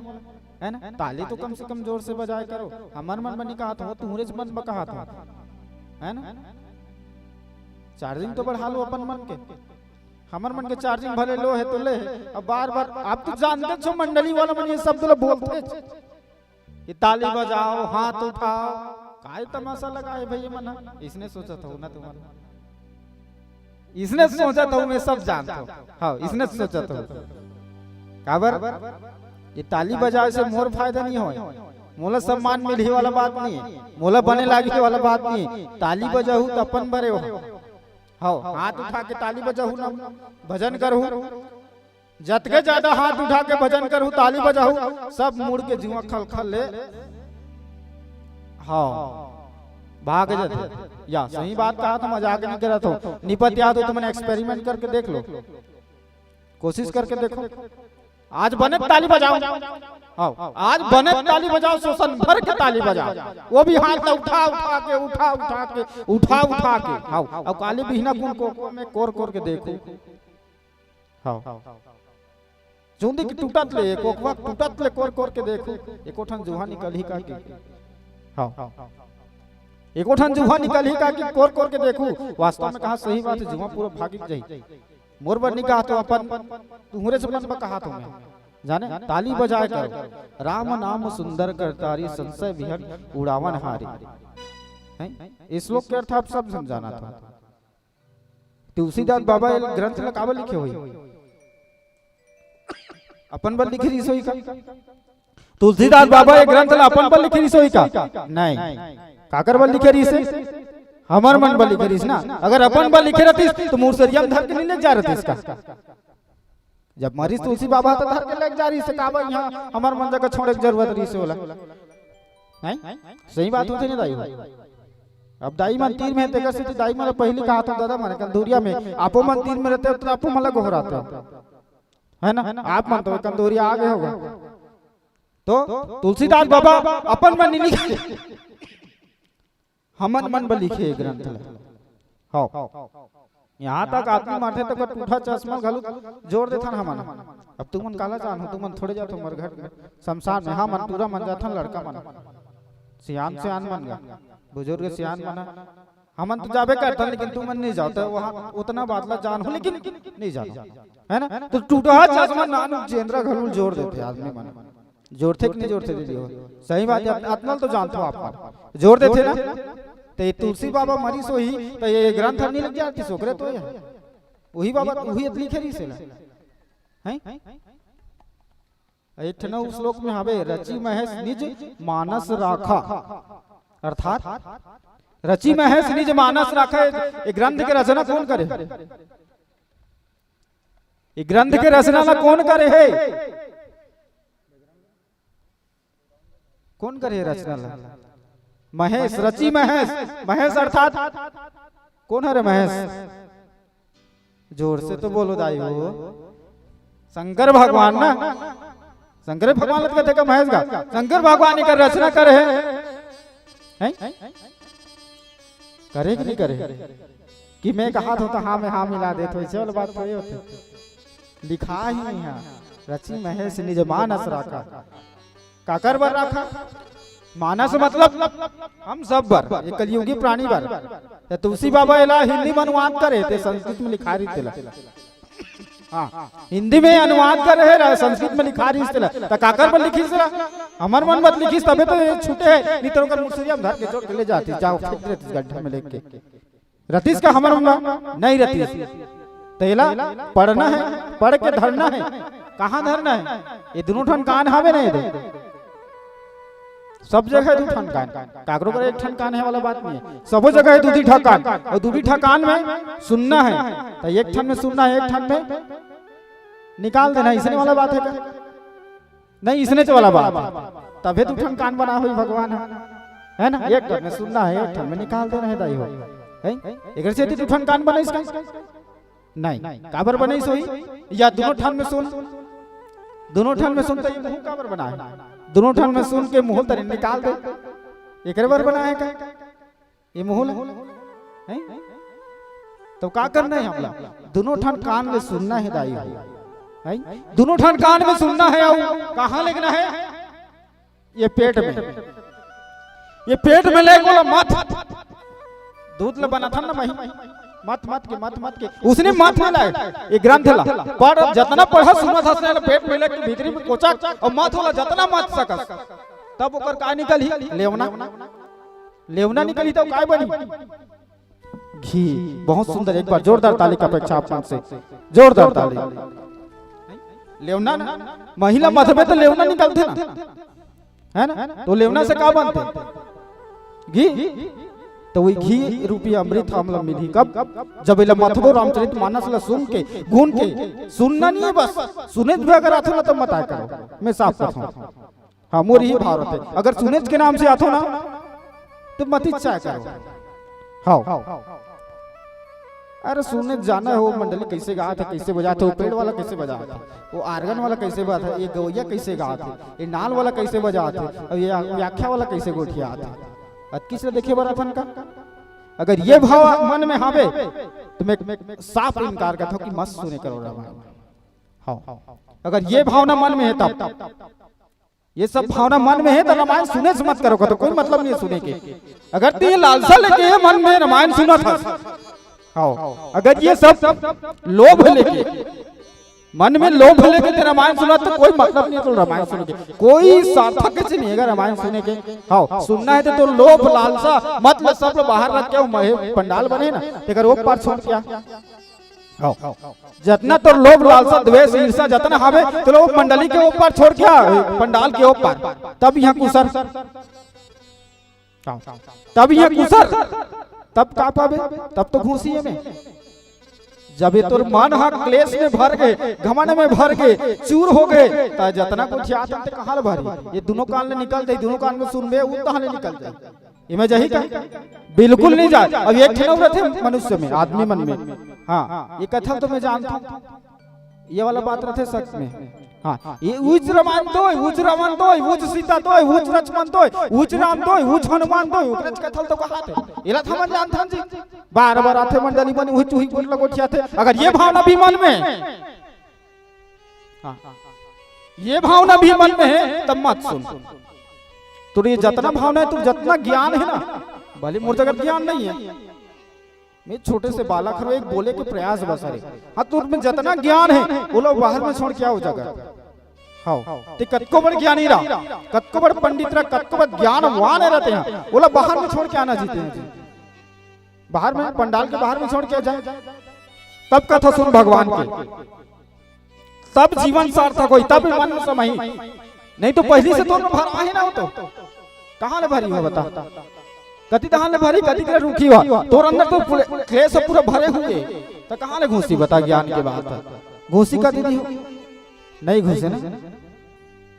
है ना? ताली तो कम से कम जोर से बजाया करो। हमर मन में नहीं कहत हो, तुम्हरे मन में कहत हो, है ना? चार्जिंग तो बढ़ा लो अपन मन के। हमर मन के चार्जिंग भले लो है तो ले, अब बार बार आप तो जानते छो, मंडली वाला मन ये शब्द लो बोलते छो। ये ताली बजाओ, हाथ उठाओ, काय तमाशा लगा है भैया मन ह? इसने सोचत हो ना तुमन। इसने सोचत हूँ, मैं सब जानत हूँ। हाँ, इसने सोचत हूँ। काबर? ये ताली बजाए से मोर फायदा नहीं होय, मोला सम्मान मिलही वाला बात नहीं, मोला बने लागही वाला बात नहीं। ताली बजाहू त अपन बरे हो। हाँ, हाथ उठा के ताली बजाहू ना, भजन करहू। जतके ज्यादा हाथ उठा के भजन करहू, ताली बजाहू, सब मुड़ के जुआं खलखल ले, हाँ, भाग जाथे। या सही बात कहा तो मजाक नहीं करत हो। निपत या तो तुमन experiment करके देख लो, कोशिश करके देखो। आज बने ताली बजाओ, हाँ, आज बने ताली बजाओ, सोसन भर के ताली बजाओ, वो भी हाथ ला उठा उठा के, उठा उठा के, उठा उठा के, हाँ, अउ काली बिहना कुन कोकवा में कोर कोर के देखो, हाँ। चूंदी के टूटत ले, कोकवा के टूटत ले कोर कोर के देखू, एको ठन जुहा निकलही का कि? हाँ। एको ठन जुहा निकलही का कि कोर कोर के देखू? वास्तव में कहा सही बात हे, जुहा पूरा भागिक जाही। मोर बर नहीं कहा तो अपन, तुहरे से मन बर कहा तो मैं। जाने, ताली बजाए करो। राम नाम सुंदर करतारी, संशय विहन उड़ावन हारी। हैं? इस श्लोक के अर्थ आप सब समझाना था। तुलसीदास बाबा ये ग्रंथ ला काबर लिखे होही? अपन बर लिखे रिहिस होही का? तुलसीदास बाबा ये ग्रंथ ला अपन बर लिखे रिहिस होही का? नहीं। काकर बर लिखे रिहिस हे? हमर मन बर लिखे रिहिस ना। अगर अपन बर लिखे रहतिस, तो मुसरिया में धर के नहीं ले जा रहतिस का? जब मरिस तुलसी बाबा तो धर के ले जा रिहिस हे, काबर यहाँ हमर मन जगह छोड़े के जरूरत रिहिस हे ओला? नहीं? सही बात होथे ना दाई हो? अब दाई मन तीर में हे, तेकर सेती दाई मन पहली कहा था, दादा मन कंदूरिया में, आपो मन तीर में रहते हो तो आपो मन ला गोहराते हो, है ना? आप मन तो कंदूरिया आ गए होगा। तो तुलसीदास बाबा अपन मन नहीं लिखे, हमन मन बर लिखे ये ग्रंथ ला। हाँ, यहाँ तक आदमी मरथे त ओकर टूटा चश्मा घलो जोर देथन हमन। अब तुमन काला जानहू, तुमन थोड़े जाथो मरघट में, शमशान में। हाँ, मन टूरा मन जाथन, लड़का मन, सियान सियान मन गा, बुजुर्ग सियान मन ह। हमन तो जाबे करथन, लेकिन तुमन नहीं जाओ, तो वहाँ उतना बात ला जानहू, लेकिन नहीं जानो, है ना? तो टूटा चश्मा नानू जेंदरा घलो जोर देथे आदमी मन। जोरथे कि नहीं जोरथे दीदी हो? सही बात हे, अत-, अतना तो जानथो आप मन। जोर देथे ना? तो ये तुलसी बाबा मरिस होही, तो ये ग्रंथ नहीं लिख जाती, सोकरे तो ये। वही बाबा, वही लिखे रिहिस हे ना। हैं? एक ठन अउ श्लोक में हवे, "रचि महेश निज मानस राखा।" अर्थात, "रचि महेश निज मानस राखा।" ये ग्रंथ के रचना कौन करे? ये ग्रंथ के रचना ला कौन करे हे? कौन करे रचना ला? महेश, रचि महेश। महेश अर्थात कौन हरे महेश? जोर से तो बोलो दाई हो। शंकर भगवान ना, शंकर भगवान ला कथे का महेश गा? शंकर भगवान एकर रचना करे हे, हैं? करे कि नहीं करे? कि मैं कहा था तो हाँ में हाँ मिला देत हो, ऐसे वाला बात थोड़ी होथे। लिखा ही नहीं है, "रचि महेश निज मानस राखा।" काकर बर राखा? मानस मतलब हम सब बर, ये कलयुगी प्राणी बर। तो तुलसी बाबा एला हिंदी में अनुवाद करे, ते संस्कृत में लिखा रही तेला। हाँ, हिंदी में अनुवाद करे हे, संस्कृत में लिखा रही तेला। तो काकर बर लिखिस ला? हमर मन मत लिखिस, तबे तो ये छूटे हे, नहीं तो ओकर मुसरिया में धर के जोर के ले जाती, जाओ फेंक देती गड्ढा में लेके। रतिस का हमर मन ला? नहीं रतिस। तेला पढ़ना हे, पढ़ के धरना हे। कहाँ धरना हे? ये दोनों ठन कान हवे ना, ये दे। सब जगह दू ठन कान, काकरो कर एक ठन कान हे वाला बात नहीं हे। सबो जगह हे दू दी ठन कान, अउ दू दी ठन कान में सुनना हे। तो एक ठन में सुनना हे, एक ठन में निकाल देना, इसने वाला बात हे का? नहीं, इसने वाला बात हे। तभे दू ठन कान बना होही भगवान ह, है ना? एक ठन में सुनना हे, एक ठन में निकाल देना हे दाई हो, हैं? एकर सेती दू ठन कान बनाइस का? नहीं, काबर बनाइस होही? या दोनों ठन में सुन, दोनों ठन में सुन, तो ये मुंह काबर बनाए? दोनों ठन में सुन के मुंह तरी निकाल दे, एकरे बर बनाए का? ये मुंह ला, हैं? तो का करना हे हमला? दोनों ठन कान ले सुनना हे दाई हो, हैं? दोनों ठन कान में सुनना हे, अउ कहाँ लेगना हे? ये पेट में, ये पेट में ले गोला मत। दूध ला बनाथन ना मही, मत, मत के, मत, मत के। उसने मत मिला हे, ये ग्रंथ ला। पढ़, जतना पढ़ा सुनत हस ना, पेट में ले के भीतरी में कोचक, अउ मत होला जतना मत सकस। तब ओकर का निकलही? लेवना। लेवना निकलही तो काय बनही? घी। बहुत सुंदर, एक बार जोरदार ताली का अपेक्षा आप मन से, जोरदार ताली। लेवना ना, महिला मथबे तो लेवना निकलथे ना, है ना? तो लेवना से का बनथे? घी। तो वही घी रूपी अमृत हमला मिलही कब? जब एला मथबो, रामचरित मानस ला सुन के, गुन के, सुनना नहीं है बस, सुने भी अगर आथो ना तो मत आया करो, मैं साफ कहता हूँ। हाँ, मोर ही भाव रथे। अगर सुनेच के नाम से आथो ना, तो मत इच्छा करो। हाँ। अरे सुने जाना हो मंडली कैसे गात हे, कैसे बजात हे, वो पेड़ वाला कैसे बजात हे, वो आर्गन वाला कैसे बजात हे, ये गवैया कैसे गात हे, ये नाल वाला कैसे बजात हे, अब ये व्याख्या वाला कैसे गोठियात हे। अतकिस ल देखे बर आथन का? अगर ये भाव मन में हावे, तो मैं साफ इनकार करता हूँ कि मत सुने करो रामायण। हाँ, अगर ये भावना मन में है तब, ये सब भावना मन में है तो रामायण सुने से मत करो, तो कोई मतलब नहीं है सुने के। अगर तू ये लालसा लेके ये मन में रामायण सुनत हस, हाँ, अगर ये सब लोभ लेके, मन में लोभ लेके ते रामायण सुनत, तो कोई मतलब नहीं है तो रामायण सुने के, कोई सार्थक से नहीं है रामायण सुने के। हाँ, सुनना है तो, तो लोभ लालसा मतलब सब लोग बाहर रख के वो महे पंडाल बने ना, तेकर वो पार छोड़ क्या? हाँ। जतना तोर लोभ, लालसा, द्वेष, ईर्ष्या जतना हावे, तो लोग मंडली के ऊपर छोड़ के आ, पंडाल के ऊपर। तब यहाँ कुसर। हाँ। तब यहाँ कुसर। तब का पाबे? तब तो घुसिए में। जब ये तोर मन हा क्लेश में भर गए, घमंड में भर गए, चूर हो गए, त जतना कुछ आत ते कहाँ ले भरी? ये दोनों कान ले निकल जाए, दोनों कान में सुनबे, वो कहाँ ले निकल जाए? ये में जाही का? बिल्कुल नहीं जाए। अब एक ठन अउ रथे मनुष्य में, आदमी मन में। हाँ, ये कथा तो मैं जानता हूँ, ये वाला बात रथे सच में। हाँ, ये उच रमन तो, उच रमन तो, उच सीता तो, उच लक्ष्मण तो, उच राम तो, उच हनुमान तो, ओकरेच कथा तो कहाथे। एला थमन जानथन जी। बार-बार आथे मंडली मन, उही चूही गोठ लगोठियाथे। अगर ये भावना भी मन में, हाँ, ये भावना भी मन में है, तब मत सुन। तोर ये जतना भावना है, तोर जतना ज्ञान है ना, भले मोर जगह ज्ञान नहीं है, मैं छोटे से बालक हूँ, एक बोले के प्रयास बस हरे। हाँ, तोर में जतना ज्ञान है, वो लोग बाहर में छोड़ के आओ जगह। हाँ, ते कतको बड़ ज्ञानी रहा, कतको बड़ पंडित रहा, कतको बड़ ज्ञानवान रहते हैं, वो लोग बाहर में छोड़ के आना जीते हैं जी। बाहर में, पंडाल के बाहर में छोड़ के आ जाए, तब कथा सुन भगवान के, तब जीवन सार्थक होई, तब मन में समाही। नहीं तो पहली से तोर भरवा ही ना हो तो कहाँ ले भरी हो बता? कति तहाँ ले भरी, कति ले रुकी हुआ? तोर अंदर तो पूरे क्लेश पूरा भरे हुए, तो कहाँ ले घुसी बता? ज्ञान के बात है, घुसी कति दी हो? नहीं घुसे ना।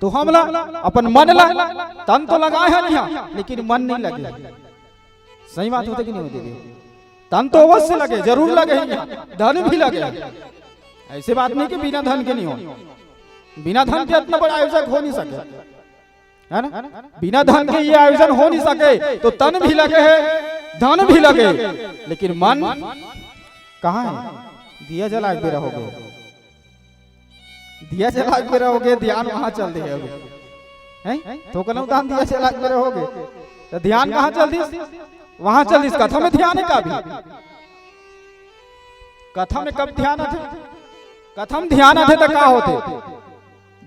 तो हमला अपन मन ला, तन तो लगाए है नहीं, लेकिन मन नहीं लगे। सही बात होथे कि नहीं होथे? तन तो अवश्य लगे, जरूर लगे ही, धन भी लगे। ऐसे बात नहीं कि बिना धन के नहीं हो, बिना धन के इतना बड़ा आयोजक हो नहीं सके, है ना? बिना धन के ये आयोजन हो नहीं सके, तो तन भी लगे है, धन भी लगे, लेकिन मन कहाँ है? दिया जला के रहोगे। दिया जला के रहोगे, ध्यान वहां चल दे अभी। हैं? तो कहना उदाहरण, दिया जला के रहोगे, तो ध्यान कहाँ चल दिस? वहां चल दिस। कथा में ध्यान है का अभी? कथा में कब ध्यान आथे? कथा में ध्यान आथे तो का होथे?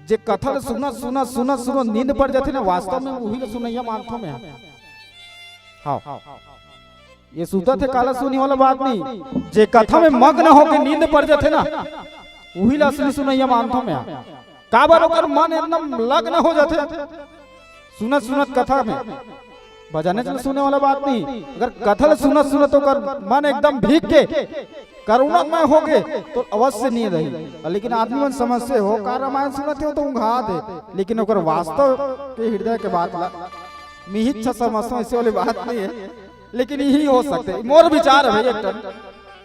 जे कथा ल सुनत, सुनत, सुनत, सुनत नींद पड़ जाथे ना, वास्तव में उही ल सुनैया मानथों मैं। हाँ। ये सुतत हे काला सुनी वाला बात नहीं, जे कथा में मग्न होके नींद पड़ जाथे ना, उही ला असली सुनैया मानथों मैं। काबर ओकर मन एकदम लग्न हो जाथे सुनत सुनत कथा में। बजाने से सुने वाला बात नहीं, अगर कथा ल सुनत सुनत ओकर मन एकदम भीग के करुणामय हो गए तो अवश्य नहीं रही। लेकिन आदमी मन समझ से हो का रामायण सुनत हो तो ऊंघा दे, लेकिन ओकर वास्तव के हृदय के बात ला मिहित छ समझ, ऐसे वाली बात नहीं है। लेकिन यही हो सकते, मोर विचार है भाई एक ठन।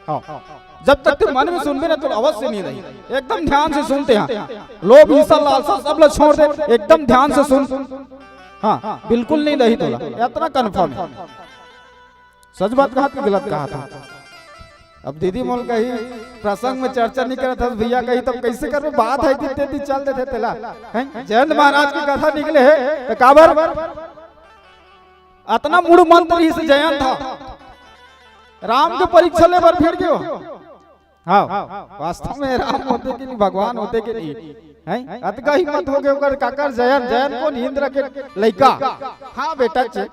हाँ, जब तक तू मन में सुनबे ना तो अवश्य नहीं रही। एकदम ध्यान से सुनते हैं, लोभ ईर्ष्या लालसा सब लोग छोड़ दे, एकदम ध्यान से सुन। हाँ, बिल्कुल नहीं रही तोला, इतना कन्फर्म है। सच बात कहा कि गलत कहा था? अब दीदी मोल कही प्रसंग में चर्चा नहीं करत हस भैया, कही तब कैसे करबे? बात है कि तेती चल देथे तेला। हैं? जयंत महाराज की कथा निकले है तो काबर अतना मूढ़ मंत्र ही से जयंत था, राम के परीक्षा ले बर फिर गयो। हाँ, वास्तव में राम होते कि नहीं, भगवान होते कि नहीं, हैं? अतका हिम्मत हो गए ओकर, काकर जयंत, जयंत कोन? इंद्र के लइका। हाँ बेटा, चे-,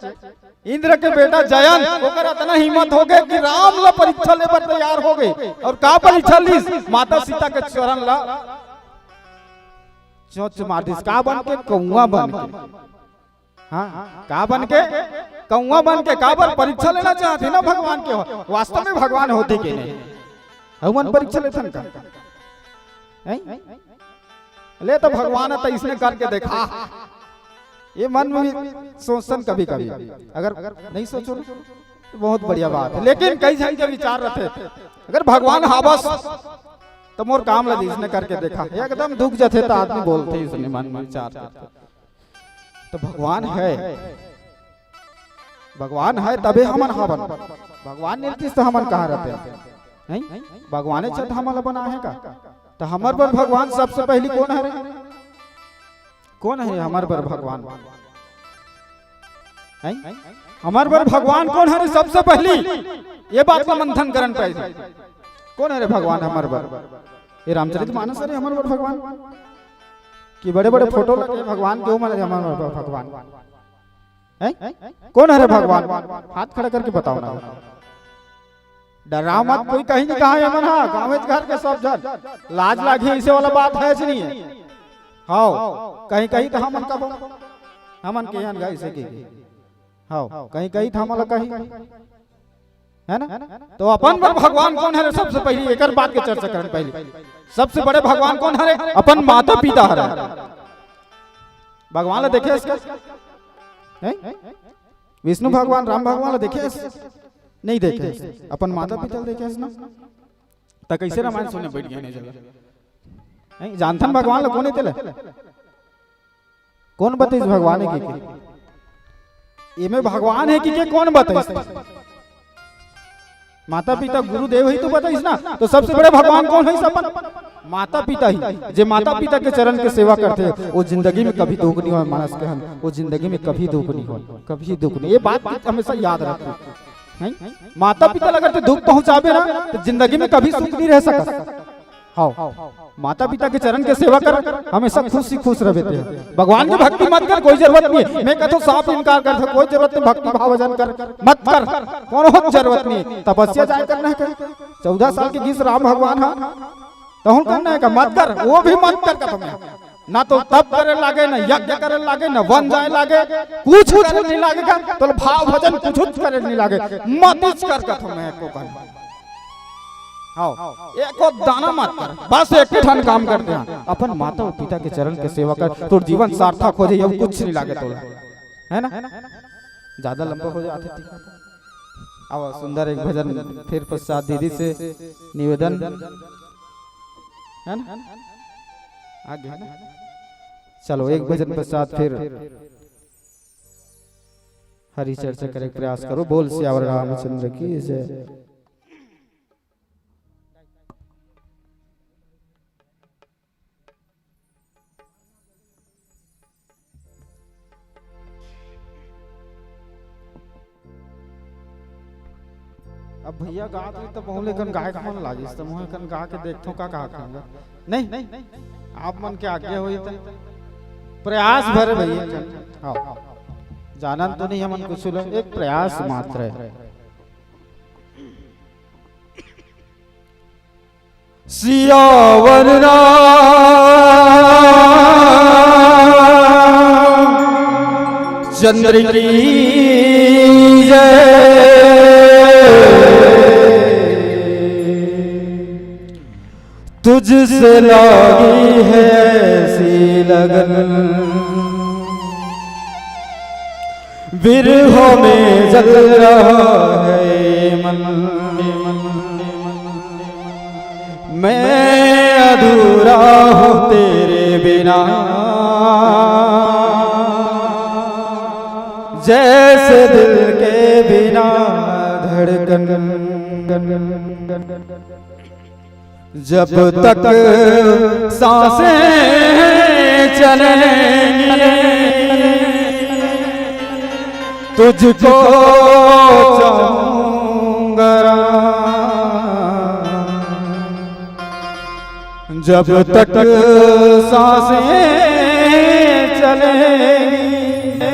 इंद्र के बेटा जयंत, ओकर अतना हिम्मत हो गए कि राम ला परीक्षा ले बर तैयार हो गए। और का परीक्षा लीस? माता सीता के चरण ला चोंच मार दिस। का बन के? कौआ बन के। हाँ, का बन के? कौआ बन के। काबर? परीक्षा लेना चाहत हे ना भगवान के, वास्तव में भगवान होथे के नहीं। हमन परीक्षा लेथन का? हैं? ले तो भगवान ह, त इसने करके देखा। ये मन में भी सोचथन कभी कभी, अगर नहीं सोचो ना, तो बहुत बढ़िया बात है। लेकिन कई झन के विचार रहथे, अगर भगवान हावस तो मोर काम ला इसने करके देखा। एकदम दुख जथे त आदमी बोलथे, इसने मन में विचार करथे। तो भगवान है, भगवान है तबे हमन हावन। भगवान नइ रहतिस त हमन कहाँ रहते? नहीं, भगवान छत हमन ला बनाए हे का? तो हमर बर भगवान सबसे पहली कोन हरे? कोन हरे हमर बर भगवान? हैं? हमर बर भगवान कोन हरे सबसे पहली? ये बात ला मंथन करन पड़ही। कोन हरे भगवान हमर बर? ये रामचरित मानस हरे हमर बर भगवान? कि बड़े बड़े फोटो लगे भगवान के, ओमन हरे हमर बर भगवान? हैं? कोन हरे भगवान? हाथ खड़ा करके बताओ ना। डरा मत, कोई कहीं नहीं कहा, हमन हा गाँव घर के सब झन। लाज लागे, ऐसे वाला बात है नहीं है। हाँ, कहीं कहीं तो हमन कबो, हमन के यहाँ ऐसे के, हाँ, कहीं कहीं तो हमन कहीं, है ना? तो अपन बर भगवान कोन हरे? सबसे पहली एकर बात के चर्चा करन पहली। सबसे बड़े भगवान कोन हरे? अपन माता पिता हरे। भगवान ला देखे हस? हैं? विष्णु भगवान, राम भगवान ला देखे हस? नहीं देखे हस। अपन माता पिता ला देखे हस ना? त कैसे रामायण सुने बैठ गए नहीं जगह? हैं? जानथन भगवान ला, कोन हे तेला? कोन बताइस भगवान हे कि के? एमे भगवान हे कि के कोन बताइस? माता पिता गुरुदेव ही तो बताइस ना। तो सबसे बड़े भगवान कोन हे? अपन माता पिता ही। जे माता पिता के चरण के सेवा करथे, वो जिंदगी में कभी दुख नहीं होय, मानस के हन, वो जिंदगी में कभी दुख नहीं होय, कभी दुख नहीं। ये बात हमेशा याद रखना। हैं? माता पिता ला अगर तो दुख पहुंचाबे ना, तो जिंदगी में कभी सुख नहीं रह सकत। हाँ, माता पिता के चरण के सेवा कर, हमेशा खुश ही खुश रहे ते। भगवान के भक्ति मत कर, कोई जरूरत नहीं है। मैं कहता हूँ, साफ इनकार कर दो, कोई जरूरत नहीं, भक्ति भाव भजन कर, मत कर, कोनो जरूरत नहीं। तपस्या जाए करना है कर। चौदह साल के गीस राम भगवान हा, तहुन करना है का? मत कर, वो भी मत कर का तुम्हें। ना तो तप करे लागे, ना यज्ञ करे लागे, ना वन जाए लागे, कुछ करे नहीं लागे का, तो भाव भजन कुछ करे नहीं लागे, मत कर का तुम्हें को कर। हाँ, एको दाना मत कर, बस एक ठन काम करते हैं, अपन माता और पिता के चरण के सेवा कर, तोर जीवन सार्थक हो जाए, अब कुछ नहीं लागे तोला, है ना? ज्यादा लंबा हो जाते ठीक। अब सुंदर एक भजन फिर पश्चात दीदी से निवेदन, है ना? आगे है ना? चलो, एक भजन पश्चात फिर हरी चर्चा करे के प्रयास करो। बोल सियावर रामचंद्र की जय। अब भैया गात रही तो बहुले कन गायक मन लागिस, तो मुहे कन गा के देखथो का कहा खाऊंगा। नहीं, आप मन के आज्ञा होई तो प्रयास भर भैया कन। हाँ, जानन तो नहीं हमन कुछ लो, एक प्रयास मात्र है। सियावर रामचंद्र की जय। तुझसे लागी है सी लगन, विरह में जल रहा है मन। मैं अधूरा हूँ तेरे बिना, जैसे दिल के बिना धड़कन। जब तक सांसें चलेंगी, तुझको चाहूंगा राम। जब तक सांसें चलेंगी,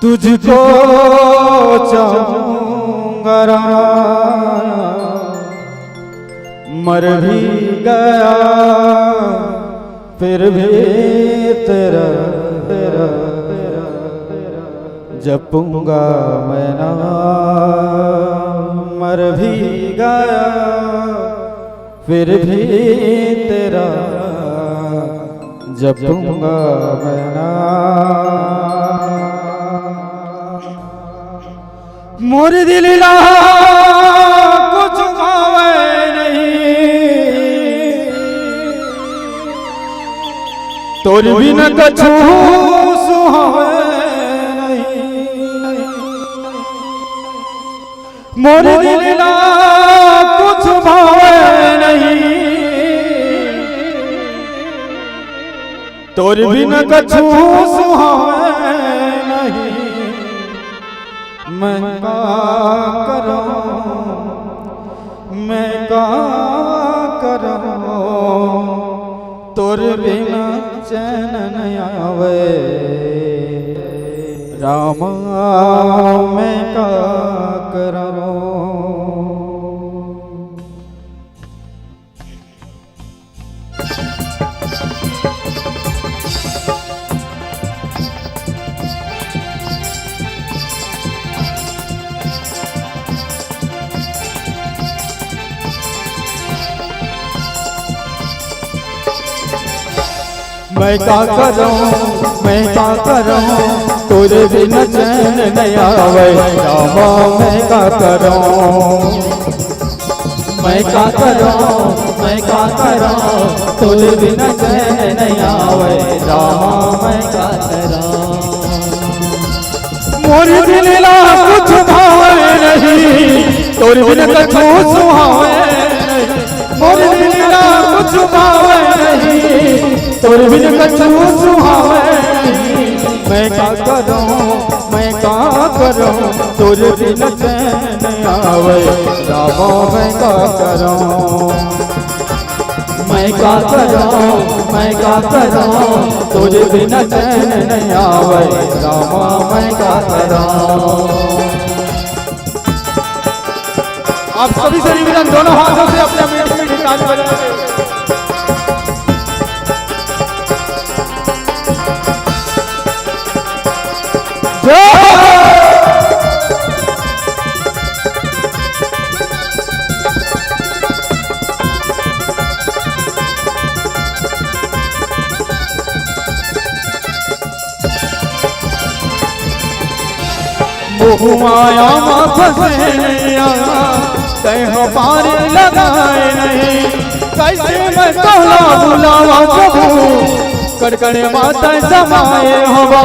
तुझको चाहूंगा राम। मर भी गया फिर भी तेरा, तेरा, तेरा जपूंगा मैं नाम। मर भी गया फिर भी तेरा जपूंगा मैं नाम। मोर दिल ला कुछ भावे नहीं, तोर बिन कछु सुहावे नहीं। मोर दिल ला कुछ भावे नहीं, तोर बिन कछु सुहावे नहीं। मैं का करूं, मैं का करूं, तोर बिना चैन न आवे। रामा, मैं का करूं। मैं का करूं, मैं का करूं, तोरे बिना चैन नहीं आवे। रामा, मैं का करूं, मैं का करूं, मैं का करूं, तोरे बिना चैन नहीं आवे। रामा, मैं का करूं। मोर दिल ला कुछ भावे नहीं, तोर बिन कछु सुहावे नहीं। मोर दिल ला कुछ भावे नहीं, तोर बिन कछु सुहावे नहीं। मैं का करूं, मैं का करूं, तोर बिन चैन आवे। रामा, मैं का करूं, मैं का करूं, मैं का करूं, तोर बिन चैन नहीं आवे। रामा, मैं का करूं। आप सभी से निवेदन, दोनों हाथों से अपने मीठी मीठी ताली बजाएं। जय हो। महुआया मा फंसे नैया, तैं ह पार लगाए नहीं। कैसे मैं तोला बुलावा प्रभु, कड़कड़े मा तैं समाए हवा।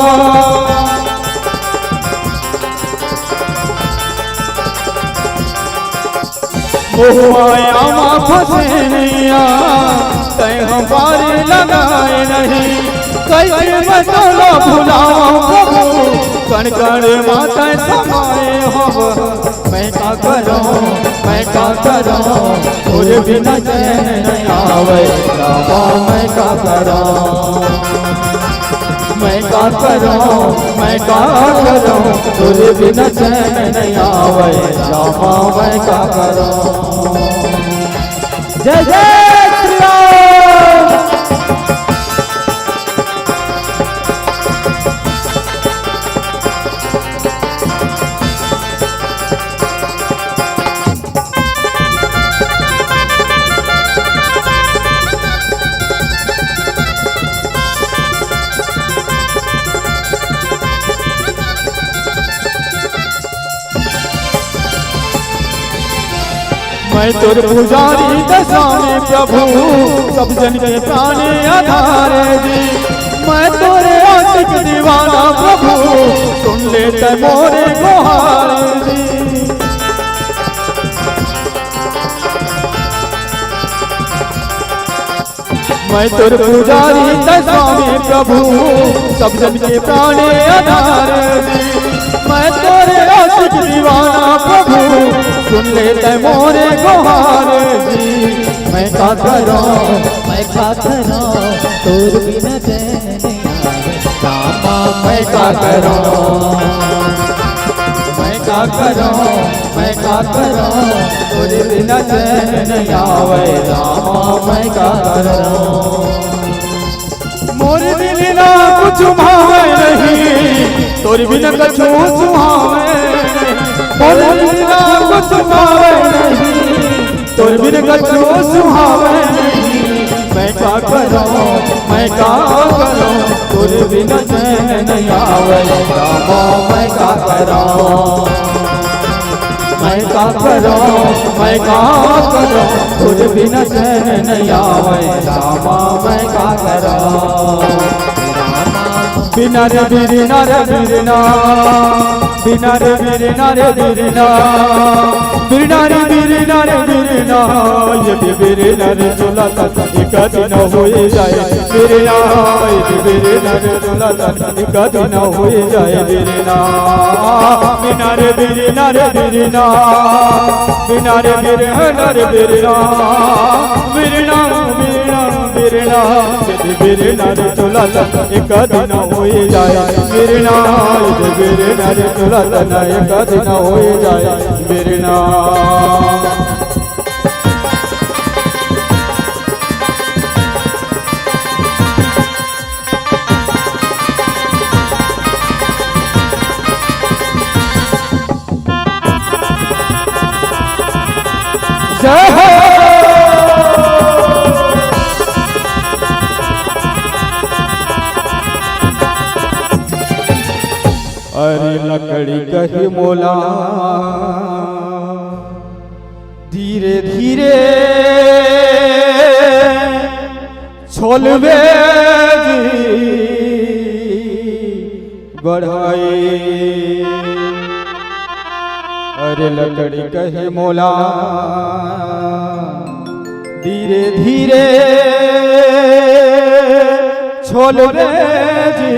महुआया मा फंसे नैया, तैं ह पार लगाए नहीं। कैसे मैं तोला भुलावा प्रभु, कण कण मा तैं समाए हव। मैं का करूं, मैं का करूं, तोर बिन चैन नहीं आवे। रामा, मैं का करूं, मैं का करूं, मैं का करूं, तोर बिन चैन नहीं आवे। रामा, मैं का करूं। जय जय श्री राम। मैं तोर पुजारी दसामी प्रभु, सब जन के प्राण आधार जी। मैं तोरे आशिक दीवाना प्रभु, सुन ले तैं मोरे गोहार जी। मैं तोर पुजारी तैं स्वामी प्रभु, सब जन के प्राण आधार जी। मैं तोरे आशिक दीवाना प्रभु, सुन ले तैं मोरे गोहार जी। मैं का करूं, मैं का करूं, तोर बिना चैन नहीं आवे। रामा, मैं का करूं, मैं का करूं, मैं का करूं, तोर बिना चैन नहीं आवे। रामा, मैं का करूं। मोर दिल ला कुछु भावे नहीं, तोर बिन कछु सुहावे नहीं। मोर दिल ला कुछु भावे नहीं, तोर बिन कछु सुहावे नहीं। मैं का करूं, मैं का करूं, तोर बिन चैन नहीं आवे। रामा, मैं का करूं, मैं का करूं, मैं का करूं, तोर बिन चैन नहीं आवे। रामा, मैं का करूं। बिरना रे बिरना रे बिरना, बिरना रे बिरना रे बिरना, बिरना रे बिरना रे बिरना, ये बिरना रे चोला तक एक दिन हो जाए। बिरना, ये बिरना रे चोला तक एक दिन हो जाए। बिरना, बिरना रे बिरना रे बिरना, बिरना रे बिरना रे बिरना, बिरना, बिरना, बिरना, बिरना रे चोला तक एक दिन हो जाए। बिरना, बिरना रे चोला तक एक दिन हो जाए। बिरना। जय हो। अरे लकड़ी कही मोला धीरे धीरे छोलबे जी बढ़ाई। अरे लकड़ी कही मोला धीरे धीरे छोलबे जी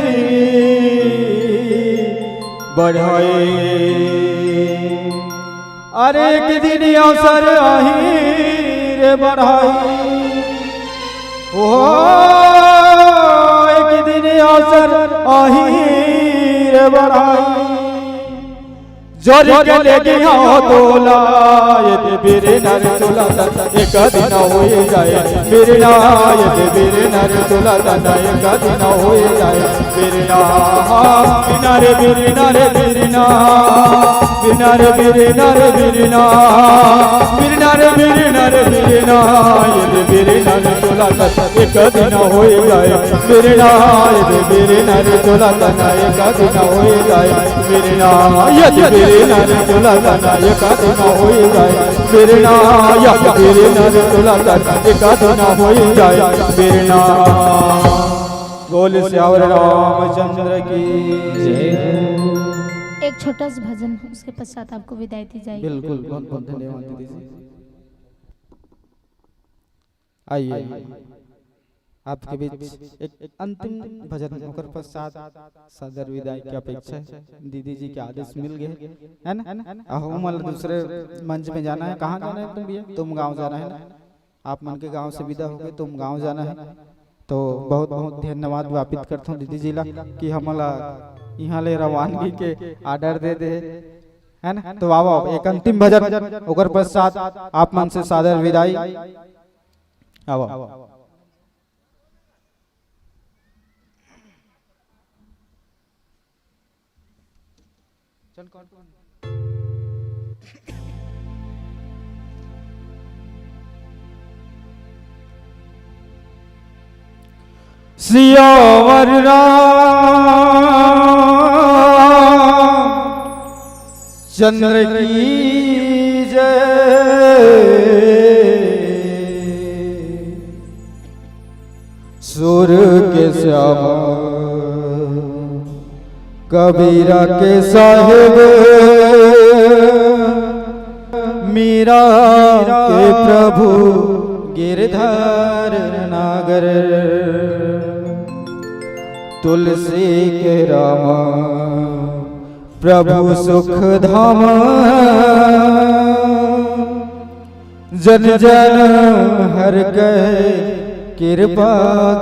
बढ़ाई। अरे एक दिन अवसर आही रे बढ़ाई, ओ एक दिन अवसर आही रे बढ़ाई। जोरी के लेके हाँ तोला, ये दे बिरना रे चोला तन एक दिन हो जाए। बिरना, ये दे बिरना रे चोला तन एक दिन हो जाए। बिरना, बिरना रे बिरना रे बिरना, बिरना रे बिरना रे बिरना, बिरना रे बिरना रे बिरना, ये दे बिरना रे चोला तन एक दिन हो जाए। बिरना, ये दे बिरना रे चोला तन एक दिन हो जाए। बिरना, ये दे बिरना रे चोला तन एक दिन हो जाए। बिरना, ये दे बिरना रे चोला तन एक दिन हो जाए। बिरना। बोल सियावर रामचंद्र की जय हो। एक छोटा सा भजन, उसके पश्चात आपको विदाई दी जाएगी। बिल्कुल, बहुत बहुत धन्यवाद दीदी जी। आइए, आपके बीच एक अंतिम भजन, ओकर पश्चात सादर विदाई की अपेक्षा है। दीदी जी के आदेश मिल गए, है ना? अब हमला दूसरे मंच में जाना है। कहाँ जाना है तुम भैया? तुम गाँव जाना है ना? आप मन के गांव से विदा होके तुम गांव जाना है। तो बहुत बहुत धन्यवाद वापिस करता हूँ दीदी जी ला कि हमला यहाँ ले रवानगी के ऑर्डर दे दे, है ना? तो आओ, आओ, एक अंतिम भजन, ओकर पश्चात आप मन से सादर विदाई। आओ। चल कौन कौन? सियावर राम चंद्र की जय। सुर के श्याम कबीरा के साहिब, मीरा के प्रभु गिरधर नागर, तुलसी के राम प्रभु सुख धाम। जन जन हर कहे कृपा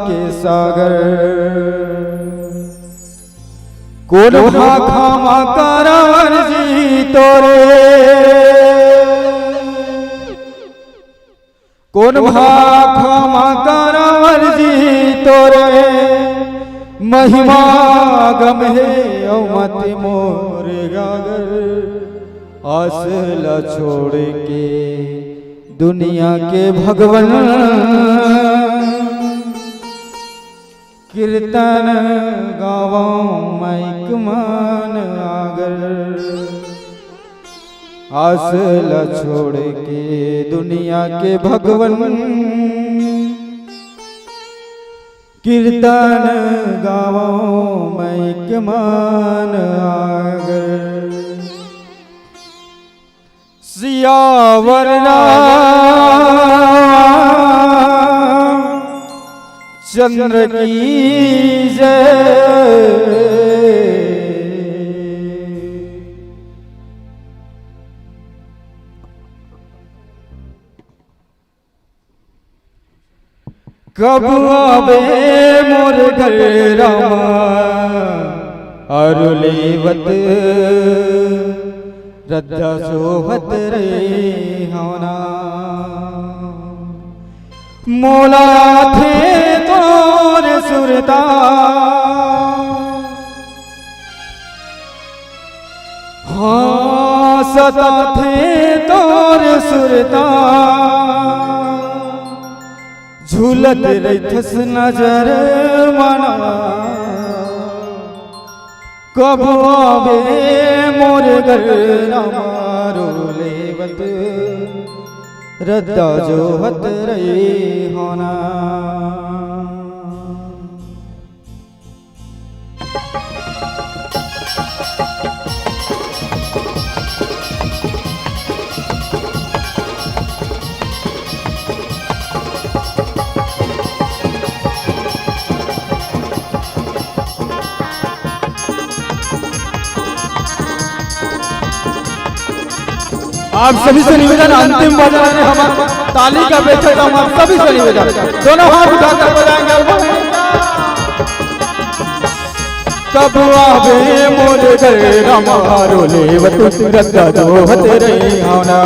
के सागर। कोन भाखा मा करँव जी तोरे, कोन भाखा मा करँव जी तोरे, महिमा गम हे अउ मति मोर गागर। आस ला छोड़ के दुनिया के भगवन, कीर्तन गावँव माइक मन आगर। आस ला छोड़ के दुनिया के भगवन, कीर्तन गावँव माइक मन आगर। सियावर रामचंद्र की जय। कब आबे मोर घर रामा, अरु लेवत रद्दा सोहत रहे हवना। मोला आथे तोर सुरता, हाँ, सताथे तोर सुरता, झूलत रहिथस नजर मना। कब आबे मोर घर रामा, अरु लेवत रद्दा जोहत रहे हवना। आप सभी से निवेदन, अंतिम बजाने हमारा ताली का बेचता हूँ, आप सभी से निवेदन, दोनों हाथ उठाकर बजाएंगे। कब आबे मोर घर रामा, अरु लेवत रद्दा जोहत रहे हवना।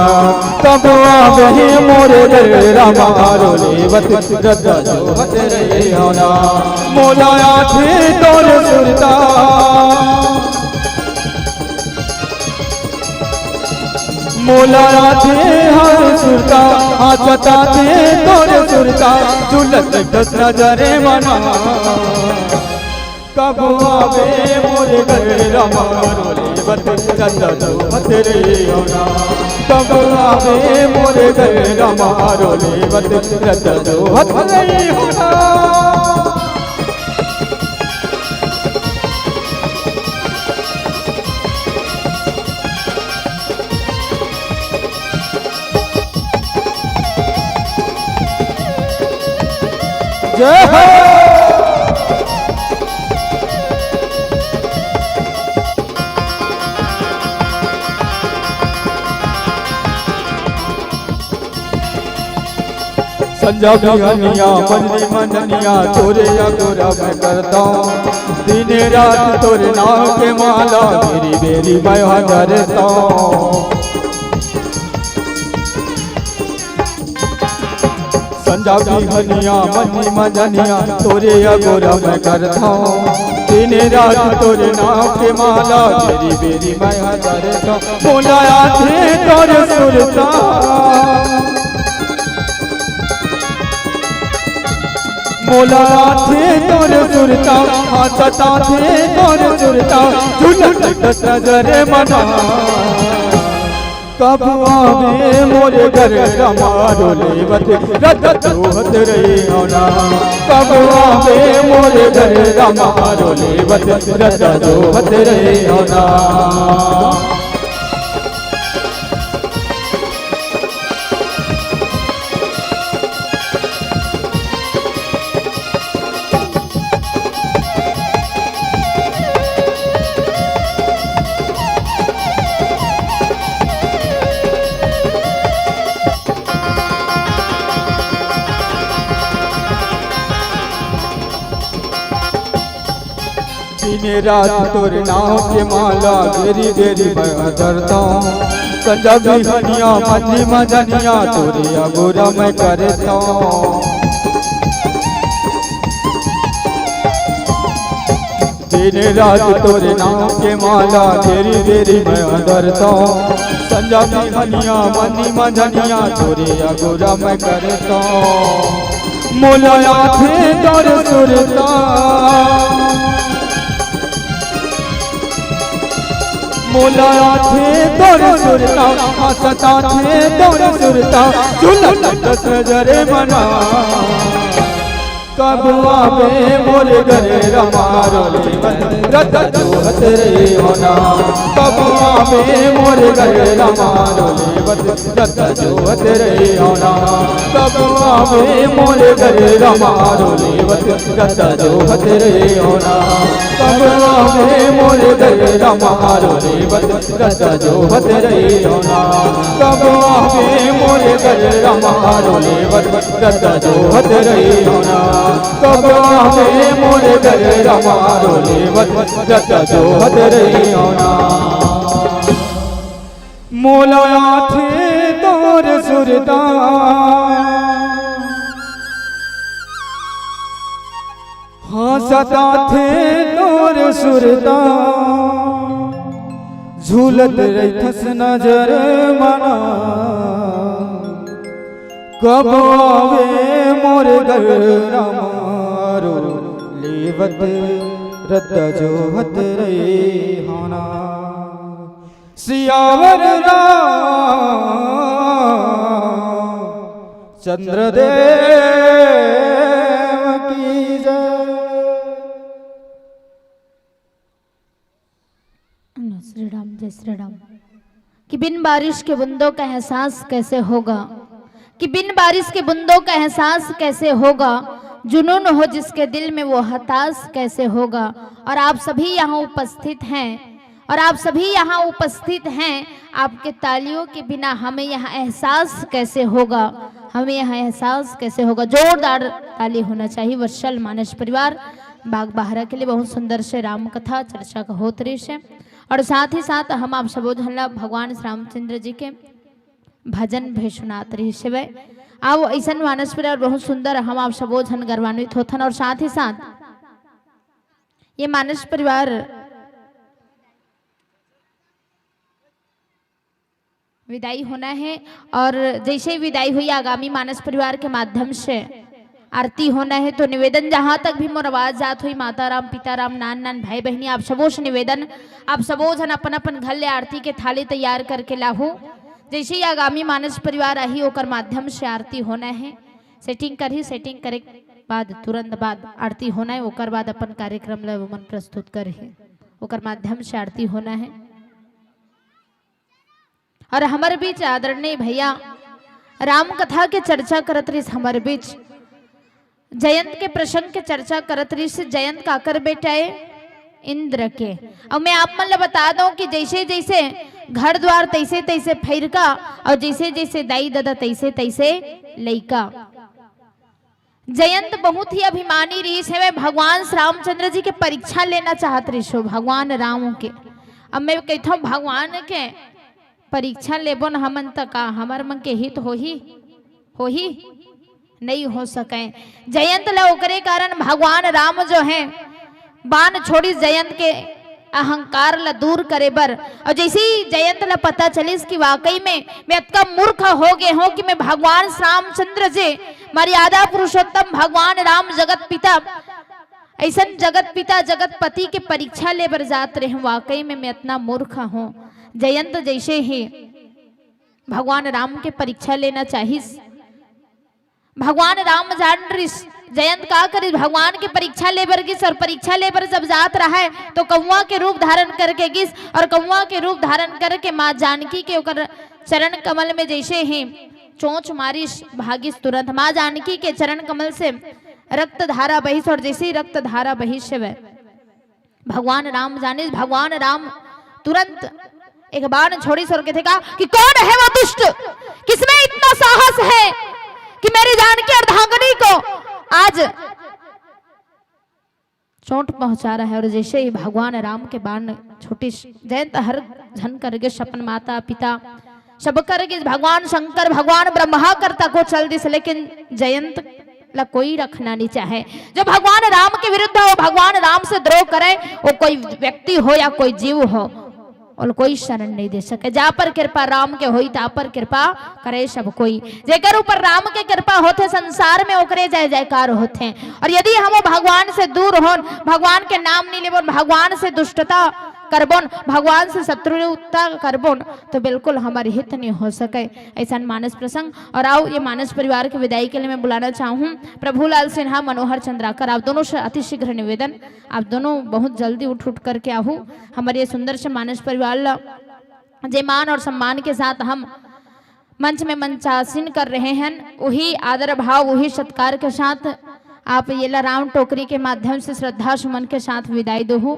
कब आबे मोर घर रामा, अरु लेवत रद्दा जोहत रहे हवना। मोला आथे तोर सुरता, मोला आथे हर सुरता, हाँ, सताथे तोर सुरता, झूलत रहिथस नजर मना। कब आबे मोर घर रामा, अरु लेवत रद्दा जोहत रहे हवना। कब आबे मोर घर रामा, अरु लेवत रद्दा जोहत रहे हवना। जय हो। संझा बिहनिया मंजनी मंजनिया तोरे अगोरा मैं करता हूँ। दिन रात तोरे नाम के माला बेरी बेरी मैं हजरता हूँ। संझा बिहनिया मंजनी मंजनिया तोरे अगोरा मैं करता हूँ। दिन रात तोरे नाम के माला बेरी बेरी मैं हजरता हूँ। मोला आथे तोर सुरता, मोला आथे तोर सुरता, हाँ, सताथे तोर सुरता, झूलत रहिथस नजर मना। कब आबे मोर घर रामा, अरु लेवत रद्दा जोहत रहे हवना। कब आबे मोर घर रामा, अरु लेवत रद्दा जोहत रहे हवना। दिन रात तोरे नाव के माला बेरी बेरी मैं धरता हूँ। संजा बिहनिया मंदी मजनिया तोरे अगोरा मैं करता हूँ। दिन रात तोरे नाव के माला बेरी बेरी मैं धरता हूँ। संजा बिहनिया मंदी मजनिया तोरे अगोरा मैं करता हूँ। मोला आथे तोर सुरता, मोला आथे तोर सुरता, हंसत आथे तोर सुरता, झूलत दस नजरे मना। कब आवे मोर घर रमारो लेवत रत जोहत रे होना। कब आवे मोर घर रमारो लेवत रत जोहत रे होना। कब आवे मोर घर रमारो लेवत रत जोहत रे होना। कब आवे मोर घर रमारो लेवत रत जोहत रे होना। कब आवे मोर घर रमारो लेवत रत जोहत रे होना। कब आवे मोर घर रमारो लेवत रत जोहत रे होना। मोला आथे तोर सुरता, हंसत आथे तोर सुरता, झूलत रहिथस नजर मना। कब आवे मोर घर रमारो लेवत रत जोहत रे होना। सियावर राम चंद्रदेव की जय। श्री राम, जय श्री राम। कि बिन बारिश के बूंदों का एहसास कैसे होगा, कि बिन बारिश के बूंदों का एहसास कैसे होगा, जुनून हो जिसके दिल में वो हताश कैसे होगा। और आप सभी यहाँ उपस्थित हैं, और आप सभी यहाँ उपस्थित हैं, आपके तालियों के बिना हमें यहाँ एहसास कैसे होगा, हमें यहाँ एहसास कैसे होगा। जोरदार ताली होना चाहिए। वर्षल मानस परिवार बागबाहरा के लिए बहुत सुंदर से राम कथा चर्चा का होत रहिस हे, और साथ ही साथ हम आप सबो झन ला भगवान श्री रामचंद्र जी के भजन भी सुनात रहिस हवय। आओ, अइसन मानस परिवार बहुत सुंदर, हम आप सबो झन गौरवान्वित होथन, और साथ ही साथ ये मानस परिवार विदाई होना है, और जैसे ही विदाई हुई, आगामी मानस परिवार के माध्यम से आरती होना है। तो निवेदन, जहाँ तक भी मोर आवाज जात हुई, माता राम, पिता राम, नान नान, भाई बहिनी, आप सबो से निवेदन, आप सबो झन अपन अपन घर ले आरती के थाली तैयार करके लाहू। जैसे ही आगामी मानस परिवार आही, ओकर माध्यम से आरती होना है। सेटिंग करही, सेटिंग करे के बाद, तुरंत बाद आरती होना है, ओकर बाद अपन कार्यक्रम ला ओमन प्रस्तुत करही, ओकर माध्यम से आरती होना है। और हमर बीच आदरणीय भैया राम कथा के चर्चा करत रहिस, हमर बीच जयंत के प्रसंग के चर्चा करत रहिस। जयंत काकर बेटा ए? इंद्र के। अउ मैं आप मन ल बता दंव कि जइसे जइसे घर द्वार तइसे तइसे फइरका, अउ जइसे जइसे दाई ददा तइसे तइसे लइका। जयंत बहुत ही अभिमानी रहिस हवय, भगवान श्री रामचंद्र जी के परीक्षा लेना चाहत रहिस हो, भगवान राम के। अब मैं कहिथंव, भगवान के परीक्षा लेबो न हमन, त का हमर मन के हित होही? होही? नइ हो सकय। जयंत ल ओकरे कारण भगवान राम जो हे, बाण छोड़िस जयंत के अहंकार ल दूर करे बर। अउ जइसे ही जयंत ल पता चलिस कि वाकई में मैं अतका मूर्ख हो गे हंव कि मैं भगवान श्री रामचंद्र जी, मर्यादा पुरुषोत्तम भगवान राम, जगत पिता, अइसन जगत पिता, जगत पति के परीक्षा ले बर जात रेहेंव, वाकई में मैं अतना मूर्ख हंव। जयंत जइसे ही भगवान राम के परीक्षा लेना चाहिस, भगवान राम जान रिस, जयंत का करिस, भगवान के परीक्षा ले बर गिस, अउ परीक्षा ले बर जब जात रहय, तो कौआ के रूप धारण करके गिस, अउ कौआ के रूप धारण करके माँ जानकी के ओकर चरण कमल में जइसे ही चोंच मारिस, भागिस तुरंत। माँ जानकी के चरण कमल से रक्त धारा बहिस, अउ जइसे ही रक्त धारा बहिस हवय, भगवान राम जानिस, भगवान राम तुरंत एक बाण छोड़िस अउ कहिथे का कि कौन है वो दुष्ट, किसमें इतना साहस है कि मेरी जानकी अर्धांगिनी को आज चोट पहुंचा रहा है। और जैसे ही भगवान राम के बाण छूटिस, जयंत हर झन कर गिस, अपन माता पिता सब कर गिस, भगवान शंकर, भगवान ब्रह्मा कर तको चल दिस, लेकिन जयंत ला कोई रखना नहीं चाहे। जो भगवान राम के विरुद्ध हो, भगवान राम से द्रोह करे, वो कोई व्यक्ति हो या कोई जीव हो, और कोई शरण नहीं दे सके। जा पर कृपा राम के होई, ता पर कृपा करे सब कोई। जेकर ऊपर राम के कृपा होथे, संसार में ओकरे जय जयकार होथे। और यदि हम भगवान से दूर होन, भगवान के नाम नहीं लेबोन, भगवान से दुष्टता करबोन, भगवान से शत्रुता करबोन, तो बिल्कुल हमर हित नहीं हो सके। ऐसन मानस प्रसंग। और आओ, ये मानस परिवार के विदाई के लिए मैं बुलाना चाहूँ प्रभुलाल सिन्हा, मनोहर चंद्राकर, आप दोनों से अति शीघ्र निवेदन, आप दोनों बहुत जल्दी उठ उठ करके आहू। हमर ये सुंदर से मानस परिवार ला जे मान और सम्मान के साथ हम मंच में मंचासीन कर रहे हैं, वही आदर भाव, वही सत्कार के साथ आप येला राम टोकरी के माध्यम से श्रद्धा सुमन के साथ विदाई दोहू।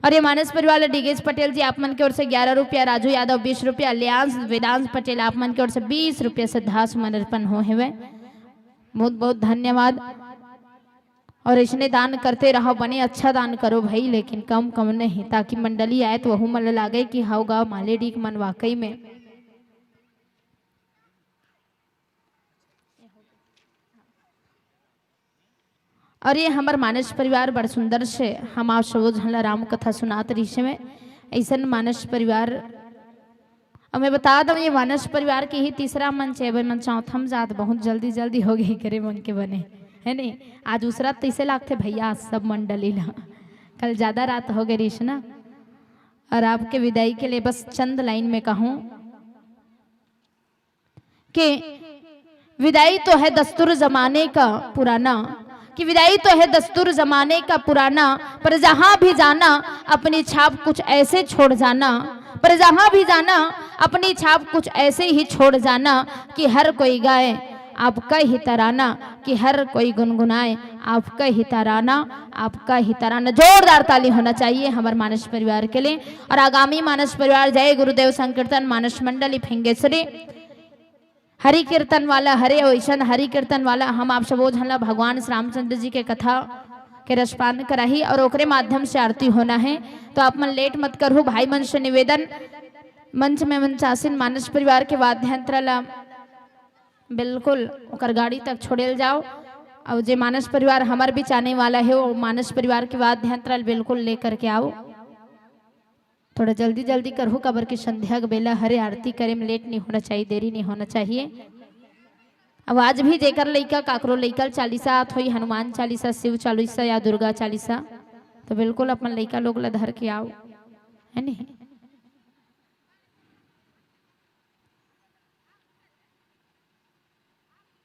और ये मानस परिवार ला डीगेज पटेल जी, आप मन के ओर से ग्यारह रुपया, राजू यादव बीस रुपया, लियांश वेदांश पटेल, आप मन के ओर से बीस रुपया श्रद्धा सुमन अर्पण हो हेवय। बहुत बहुत धन्यवाद। और इसने दान करते रहो, बने अच्छा दान करो भाई, लेकिन कम कम नहीं, ताकि मंडली आए तो वहू मन ल लागे कि हाउ गा मालेडीक मन वाकई में। और ये हमर मानस परिवार बड़ सुंदर से हम आप सबो झन ला राम कथा सुनात रहिस हवय। ऐसन मानस परिवार, अब मैं बता दऊं, ये मानस परिवार के ही तीसरा मंच है। भाई मन चौथम जात बहुत जल्दी जल्दी हो गई करे मन के बने, है नहीं? आज दूसरा तैसे लागथे भैया, सब मंडली ला कल ज्यादा रात हो गई रहिस ना। और आपके विदाई के लिए बस चंद लाइन में कहूं कि विदाई तो है दस्तूर जमाने का पुराना, कि विदाई तो है दस्तूर जमाने का पुराना, पर जहां भी जाना अपनी छाप कुछ ऐसे छोड़ जाना, पर जहां भी जाना अपनी छाप कुछ ऐसे ही छोड़ जाना कि हर कोई गाए आपका ही तराना, कि हर कोई गुनगुनाए आपका ही तराना, आपका ही तराना। जोरदार ताली होना चाहिए हमारे मानस परिवार के लिए। और आगामी मानस परिवार जय गुरुदेव संकीर्तन मानस मंडली फिंगेश्वरी, हरि कीर्तन वाला, हरे ओइसन हरि कीर्तन वाला, हम आप सबो झन ला भगवान श्री रामचंद्र जी के कथा के रसपान कराही और ओकरे माध्यम से आरती होना है। तो आप मन लेट मत करहु, भाई मन से निवेदन, मंच में मंचासीन मानस परिवार के वाद्य यंत्र ला बिल्कुल ओकर गाड़ी तक छोड़ेल जाओ। और जे मानस परिवार हमर बीच आने वाला है, वो मानस परिवार के वाद्य यंत्र ला बिल्कुल लेकर के आओ। थोड़ा जल्दी जल्दी करहु, काबर के संध्या के बेला हरे, आरती करे में लेट नहीं होना चाहिए, देरी नहीं होना चाहिए। अब आज भी जेकर लइका, काकरो लइका ल चालीसा आत होई, हनुमान चालीसा, शिव चालीसा या दुर्गा चालीसा, तो बिल्कुल अपन लइका लोग ला धर के आओ, है नहीं?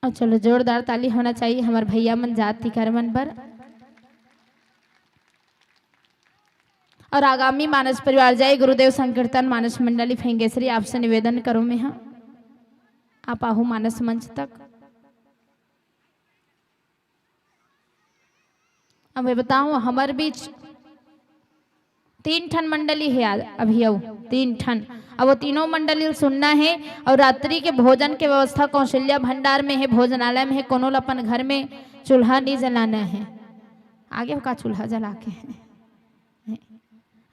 और चलो, जोरदार ताली होना चाहिए हमारे भैया मन, जात तिकर मन बर। और आगामी मानस परिवार जय गुरुदेव संकीर्तन मानस मंडली फेंगेसरी, आपसे निवेदन करो मैं, हाँ, आप आहू मानस मंच तक। अब मैं बताऊं, हमर बीच तीन ठन मंडली है आज, अभी अउ तीन ठन। अब वो तीनों मंडली ल सुनना है। और रात्रि के भोजन के व्यवस्था कौशल्या भंडार में है, भोजनालय में है, कोनो ल अपन घर में चूल्हा नहीं जलाना है। आगे का चूल्हा जला के है,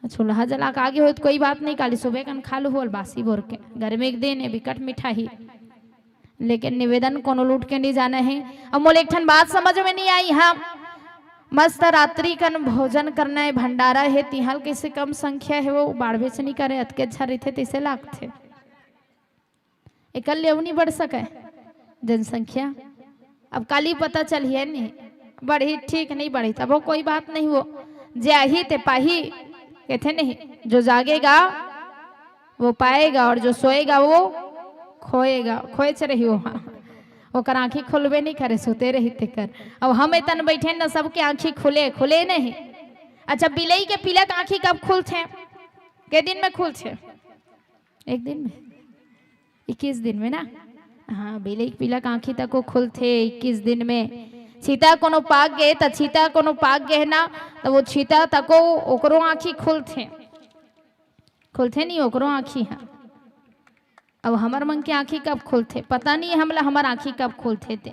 चूल्हा जला के आगे हो तो कोई बात नहीं, काली सुबह कन खा लू होल बासी बोर के। गर्मी के दिन है, बिकट मिठाई। लेकिन निवेदन कोनो लूट के नहीं जाना है। अब मोला एक ठन बात समझ में नहीं आई, हाँ, मस्त रात्रि कन भोजन करना है, भंडारा है, तिहाल कैसे कम संख्या है, वो बाढ़बे से नहीं करे, अतके अच्छा रहिथे, तैसे लागथे। एकर ले अउ नहीं बढ़ सके जनसंख्या। अब काली पता चलिए नहीं, बढ़ी ठीक नहीं बढ़ी, तब वो कोई बात नहीं, वो जे आही ते पाही, कहते नहीं, जो जागेगा वो पाएगा और जो सोएगा वो खोएगा, खोएच रही वो, हाँ। ओकर आँखी खुलबे नहीं करे, सुते रही तेकर। अब हम एतन बैठे न, सबके आँखी खुले, खुले नहीं। अच्छा, बिलई के पीला के आँखी कब खुलथे? के दिन में खुलथे? एक दिन में, इक्कीस दिन में ना। हाँ, बिलई के पीला के आँखी तको खुलथे इक्कीस दिन में। छीता कोनो पाक गे, त छीता कोनो पाक गे ना, त वो छीता तको ओकरो आँखी खुलथे, खुलथे नहीं ओकरो आँखी, हाँ। अब हमर मन के आँखी कब खुलथे, पता नहीं हमला हमर आँखी कब खुलथे ते।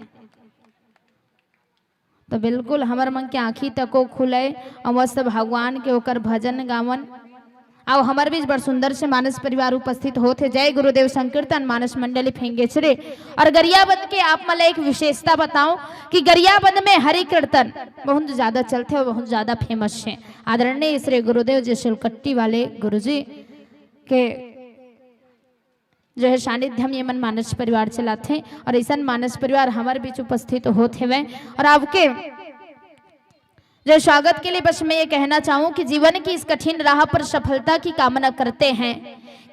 तो बिल्कुल हमर मन के आँखी तको खुले, अउ मस्त भगवान के ओकर भजन गावन। अउ हमर बीच बड़ सुंदर से मानस परिवार उपस्थित होत हे। जय गुरुदेव संकीर्तन मानस मंडली फेंगेचरे। और गरियाबंद के आप मन ला एक विशेषता बताओ कि गरियाबंद में हरि कीर्तन बहुत ज्यादा चलथे और बहुत ज्यादा फेमस हे। आदरणीय श्री गुरुदेव जी सिलकट्टी वाले गुरुजी के जो है सानिध्य में ये मन मानस परिवार चलाथे और ऐसन मानस परिवार हमर बीच उपस्थित होत हेवय। और आपके जो स्वागत के लिए बस मैं ये कहना चाहूँ कि जीवन की इस कठिन राह पर सफलता की कामना करते हैं,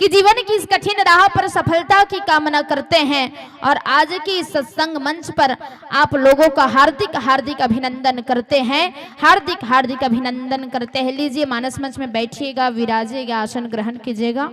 कि जीवन की इस कठिन राह पर सफलता की कामना करते हैं। और आज के इस सत्संग मंच पर आप लोगों का हार्दिक हार्दिक अभिनंदन करते हैं, हार्दिक हार्दिक अभिनंदन करते हैं। लीजिए, मानस मंच में बैठिएगा, विराजिएगा, आसन ग्रहण कीजिएगा।